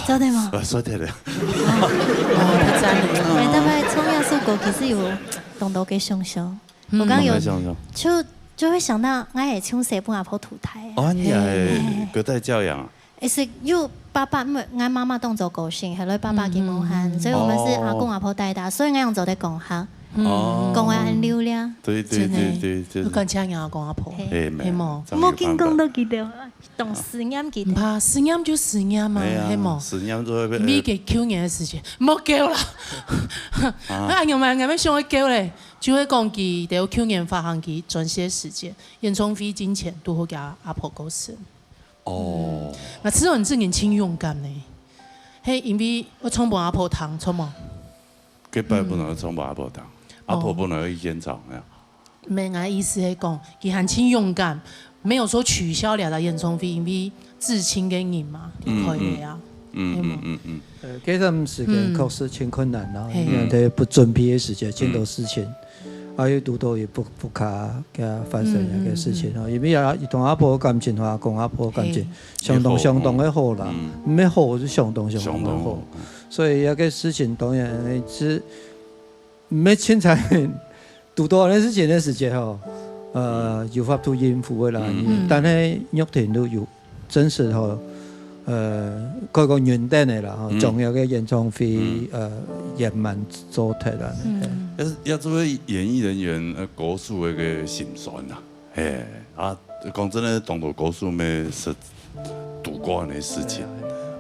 做得無？啊，做得了。哦，太讚了。哎，但係唱這首歌其實有當多个想像。嗯。我剛有，我想想。就，就會想到，𠊎係從細分阿婆渡大个。哦，你還隔代教養啊？也是有爸爸，因為𠊎媽媽當早過身，後來爸爸佢無閒，嗯，嗯，嗯。所以我們是阿公阿婆帶大，哦。所以𠊎用做得講客，嗯。哦。講話很流利。對，對，真的。對，對，對。有感謝你阿公阿婆，嘿。哎，沒有，係無？這樣有辦法。莫緊講都記得啊。 當思念佢等。毋怕，思念就思念嘛，哎呀，係無？思念就會被，你給舊年个時間，莫叫啦。啊。啊，𠊎嘛，𠊎嘛想要叫咧，就會講佢兜舊年發行佢專輯个時間，演唱會進前，拄好佢阿婆過身。哦。嗯，𠊎自問自己真勇敢呢，係因為𠊎唱分阿婆聽，著無？這擺本來唱分阿婆聽，嗯。阿婆本來要去現場呀。哦。 毋係，𠊎意思係講，佢還真勇敢，沒有說取消了个演唱會，因為至親个人嘛，離開了啊，嗯，嗯，係無？嗯，嗯，嗯。呃，這段時間確實真困難啦，嗯。因為在不準備个時間，真多事情，嗯。還有堵到也不，不卡，給他發生一個事情啊，嗯，嗯，嗯，嗯。因為啊，佢同阿婆感情，同阿公阿婆感情，嘿。相當，相當个好啦，嗯。毋係好，就相當，相當个好。相當好。所以這個事情當然是 毋係凊彩堵到恁樣事情个時節吼，呃，有法度應付个啦。嗯。嗯。但係玉婷都有真實吼，呃，可以講認真个啦，吼，嗯。重要个演唱會，嗯。呃，圓滿做忒啦。嗯。也，也作為演藝人員，呃，歌手个一個心酸啦。 嘿，啊，講真个，當多歌手乜係堵過恁樣个事情，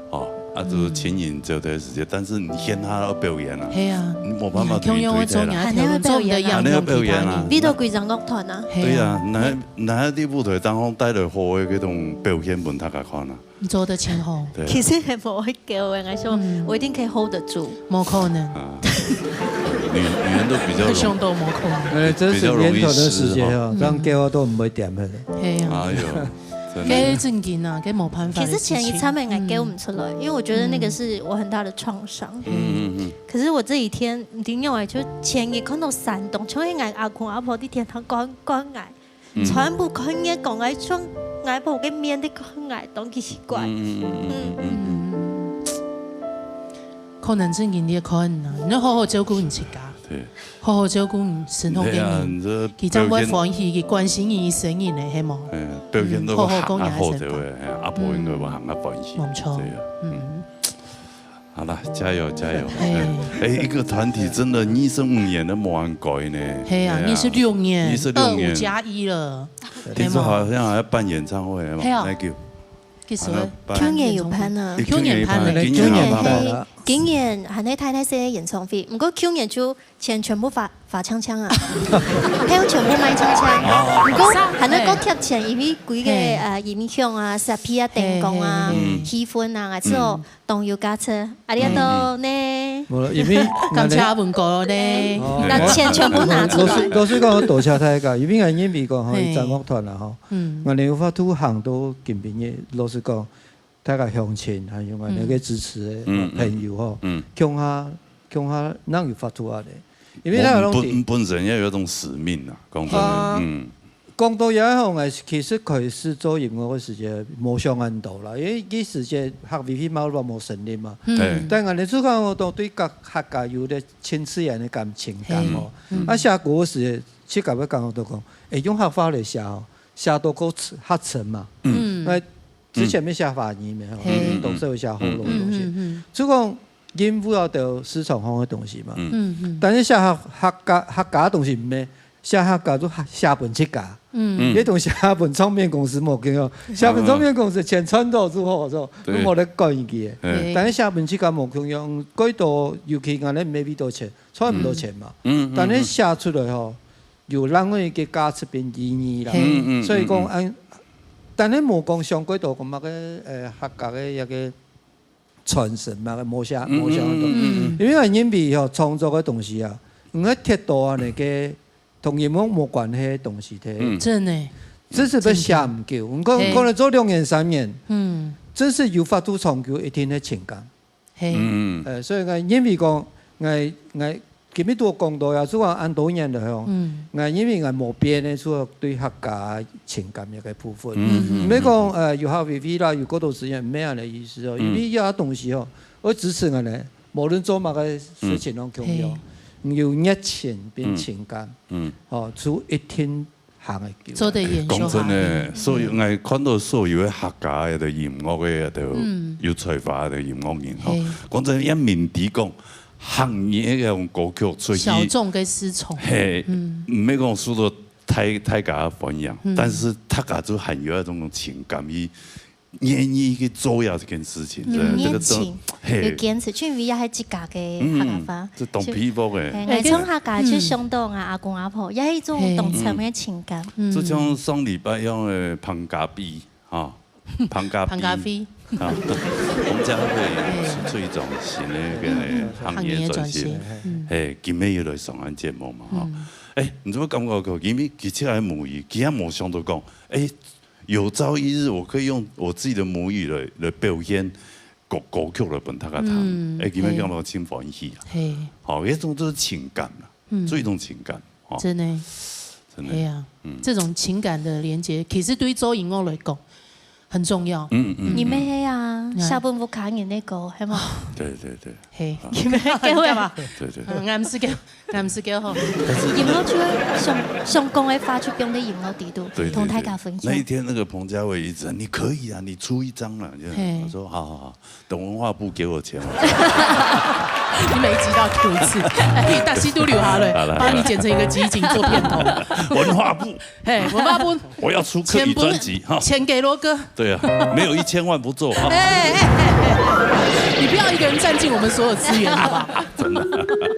哦，啊，就係親人這段時間，但是你現下要表演啊，係啊，你無辦法去對待啦。你看，像我做人還跳舞，做人的樣，還要表演啊。你都歸張樂團啊。係啊。對啊，哪，哪一個舞台當中帶來好个這種表現分大家看啊？ 你做得真好。對。其實係無會噭个，𠊎想，嗯。我一定可以hold得住。無可能。啊，女，女人都比較容，想到無可能。呃，這是年頭的時節啊，比較容易失哈。這樣噭到都毋會點个。係啊。哎喲，真的。該正經啊，該無辦法个事情。其實前一場面𠊎噭毋出來，嗯。因為我覺得那個是我很大的創傷。嗯，嗯，嗯。可是我這幾天，毋知仰仔，就前日看到山東，像𠊎阿公阿婆在天堂關，關𠊎。 嗯。全部看𠊎講，𠊎像𠊎婆个面在看𠊎，當奇怪。嗯，嗯，嗯，嗯，嗯，嗯。嗯。可能真經你看啊，你要好好照顧你自家，對。好好照顧你身後个人，對啊，你這佢正會歡喜，佢關心你一生人呢，係無？哎呀，表現到嗯，好好講你个身段。還好，對不對？哎，阿婆應該會還較歡喜。嗯，無錯。對啊。嗯。嗯。 好啦，加油，加油。哎。哎，一個團體真的二十五年都無人改呢。係啊，哎呀，二十六年，二十六年。二五加一了。聽說好像還要辦演唱會，係嗎？係啊。Thank you。其實還要辦。舊年有辦啊。哎，舊年辦了，舊年有辦了。舊年係，今年還在太太生日演唱會，毋過舊年就錢全部花，花淨淨啊。票全部賣淨淨。哦。毋過還在過貼錢，因為歸個，哎。呃，音響啊、設備啊、燈光啊、哎。嗯。氣氛啊，還有 當有價值，ありがとうね。無啦，因為感謝文哥呢。哦。那錢全部拿出來。老實，老實講，多謝大家，因為𠊎認為講吼，嘿。一隻樂團啦吼，嗯。𠊎等有法度行到今晡日，老實講，大家鄉親還有𠊎等个支持个朋友吼，嗯，嗯，嗯。共下，共下正有法度恁樣。因為大家攏知，本，本，本身也有一種使命啊，講真的，啊，嗯。 講到這吼，𠊎其實開始做音樂个時節，無想恁多啦，因為該時節客委會嘛都無成立嘛。嗯。對。但𠊎等自家吼，都對客，客家有點親自然个感情感吼。嘿。嗯。啊，寫歌个時節，自家會感覺到講，會用客話來寫吼，寫到較客深嘛。嗯。嗯。𠊎之前乜寫華語个吼，嘿。當時有寫學老个東西。嗯，嗯，嗯。就講， 應付到市場上个東西嘛。嗯。嗯，嗯。但是寫客，客家，客家个東西毋係，寫客家就寫，寫分自家。嗯。該東西寫分唱片公司無共樣，寫分唱片公司錢賺到就好，係吧？對。無得管佢个。對。但是寫分自家無共樣，幾多，尤其𠊎等賣幾多錢，賺毋到錢嘛。嗯，嗯，但是寫出來吼，有另外一個價值跟意義啦。嗯，嗯，所以講，嗯，嗯。嗯，但是無講想幾多講麼个，呃，客家个一個 傳承嘛，無寫，嗯，無寫很多。嗯，嗯，嗯。因為𠊎認為吼，創作个東西啊，毋愛忒多恁樣个同音樂無關係个東西忒。嗯。真的。只是要寫毋夠。毋過，嘿。可能做兩年、三年，嗯。真係有法度長久，一定係情感。嘿。嗯。呃，所以𠊎認為講，𠊎，𠊎 今日都有講到呀，就講恁多年來吼，嗯。𠊎因為𠊎無變个，就對客家情感一個部分。嗯，嗯，毋係講，嗯，嗯。呃，有下微微啦，有過多時間，毋係恁樣个意思哦。嗯。因為有下東西吼，會支持𠊎呢，無論做麼个事情攏共樣，嗯。嘿。你有熱情變情感，嗯。嗯。哦，就一定 行會久。做得延續下去。講真个，嗯。所以𠊎看到所有个客家个音樂个，都嗯。有才華个音樂人吼。嘿。講真，也明知講，客語个種歌曲出去，小眾个受眾。嘿，嗯。毋係講受到大，大家歡迎，嗯。但是大家就還有一種情感，佢願意去做呀這件事情，嗯，真的，這個都，熱情，嘿。有堅持，因為也係自家个客家話。嗯，這當佩服欸。嘿，哎，𠊎唱客家就想到𠊎阿公阿婆，也係一種當深个情感。嗯。就像上禮拜樣个彭家輝，哈，彭家輝。彭家輝。啊，彭佳慧出，出一張新个一個，嗯，嗯，嗯。行業專輯。行業專輯，嗯。嘿，今日又來上咱節目嘛，哈。嗯。哎，你怎麼感覺講，因為佢自家个母語，佢也無想到講，哎， 有朝一日我可以用我自己的母語來，來表現歌，歌曲來分大家聽。嗯，哎，你們感覺真歡喜啊？嘿。好，這種就是情感啊，嗯。這種情感，哦。真的。真的。哎呀，嗯。這種情感的連結，其實對做音樂來講，很重要。嗯，嗯，嗯。你們係啊，嗯。下半部卡你那個，係嗎？對，對，對。 嘿，啊。你們叫我，你幹嘛？對，對，對。嗯，俺毋係叫，俺毋係叫吼。但是那個音樂就會想，想講个話就放在音樂底肚，對，對，同大家分享。對。那一天那個彭佳慧一直，「你可以啊，你出一張啊。」這樣，嘿。我說：「好，好，好，等文化部給我錢，我出。」你每一集都要Q一次，哎，大家都留下來，好了，幫你剪成一個集錦做片頭。好了。文化部。嘿，文化部。我要出客語專輯，哈。錢分，錢給羅哥。 對啊，沒有一千萬不做啊。哎，哎，哎，哎，你不要一個人佔盡我們所有資源，好不好？真的。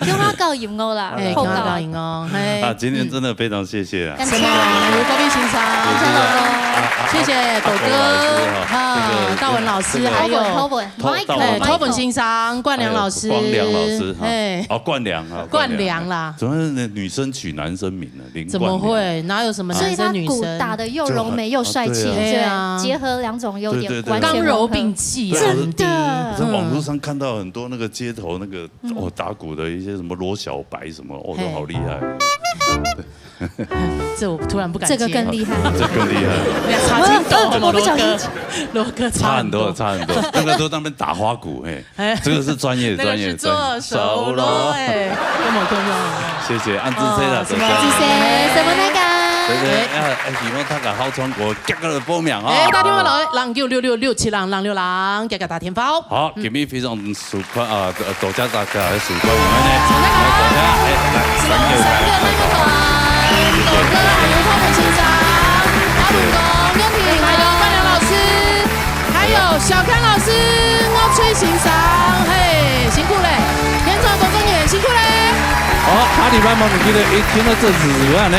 用啊，搞音樂啦，哎，好搞。用啊，搞音樂，嘿。啊，今天真的非常謝謝啊。感謝。什麼？劉國斌先生，謝謝。啊，啊，謝謝狗哥，啊，狗老師哈，啊，這個，大文老師，這個，還有，Tobin，Tobin，Michael，哎，Tobin先生，冠良老師，還有光良老師哈。哎。哦，冠良啊，冠良啦。怎麼是女生取男生名呢？林冠良。怎麼會？哪有什麼男生女生？所以他鼓打得又柔美又帥氣，就很，啊，對啊。對，結合兩種優點，對，對，對。完全融合。剛柔并济啊，真的。可是網路上看到很多那個街頭那個，嗯。哦，打鼓的一些什麼羅小白什麼，哦，都好厲害。嘿。對。這我突然不敢接。這個更厲害。這更厲害。哎呀，差很多，我，我不小心，羅哥。羅哥差很多。差很多，差很多。那個都在那邊打花鼓，嘿。 哎，這個是專業，那個是專業，專業。做solo，哎，跟我共樣啊。謝謝，恁仔細啦，哦，多謝。什麼？恁仔細，什麼那個？對，對，哎。哎，哎，希望大家好唱歌，遽遽來報名哦。哎，打電話來，零九六六六七零零六零，遽遽打電話哦。好，嗯。今日非常收看啊，多謝大家的收看，你們呢？請大家。多謝，哎，來，什麼三個那個團，狗哥還有Tobin先生，阿文哥、永平，還有冠良老師。 還有小剛老師、岳翠先生，嘿，辛苦咧！現場工作人員辛苦咧！好，下禮拜無毋記得一定愛準時收看呢。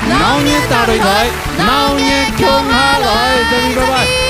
鬧熱大擂台，鬧熱共下來，各位，拜拜。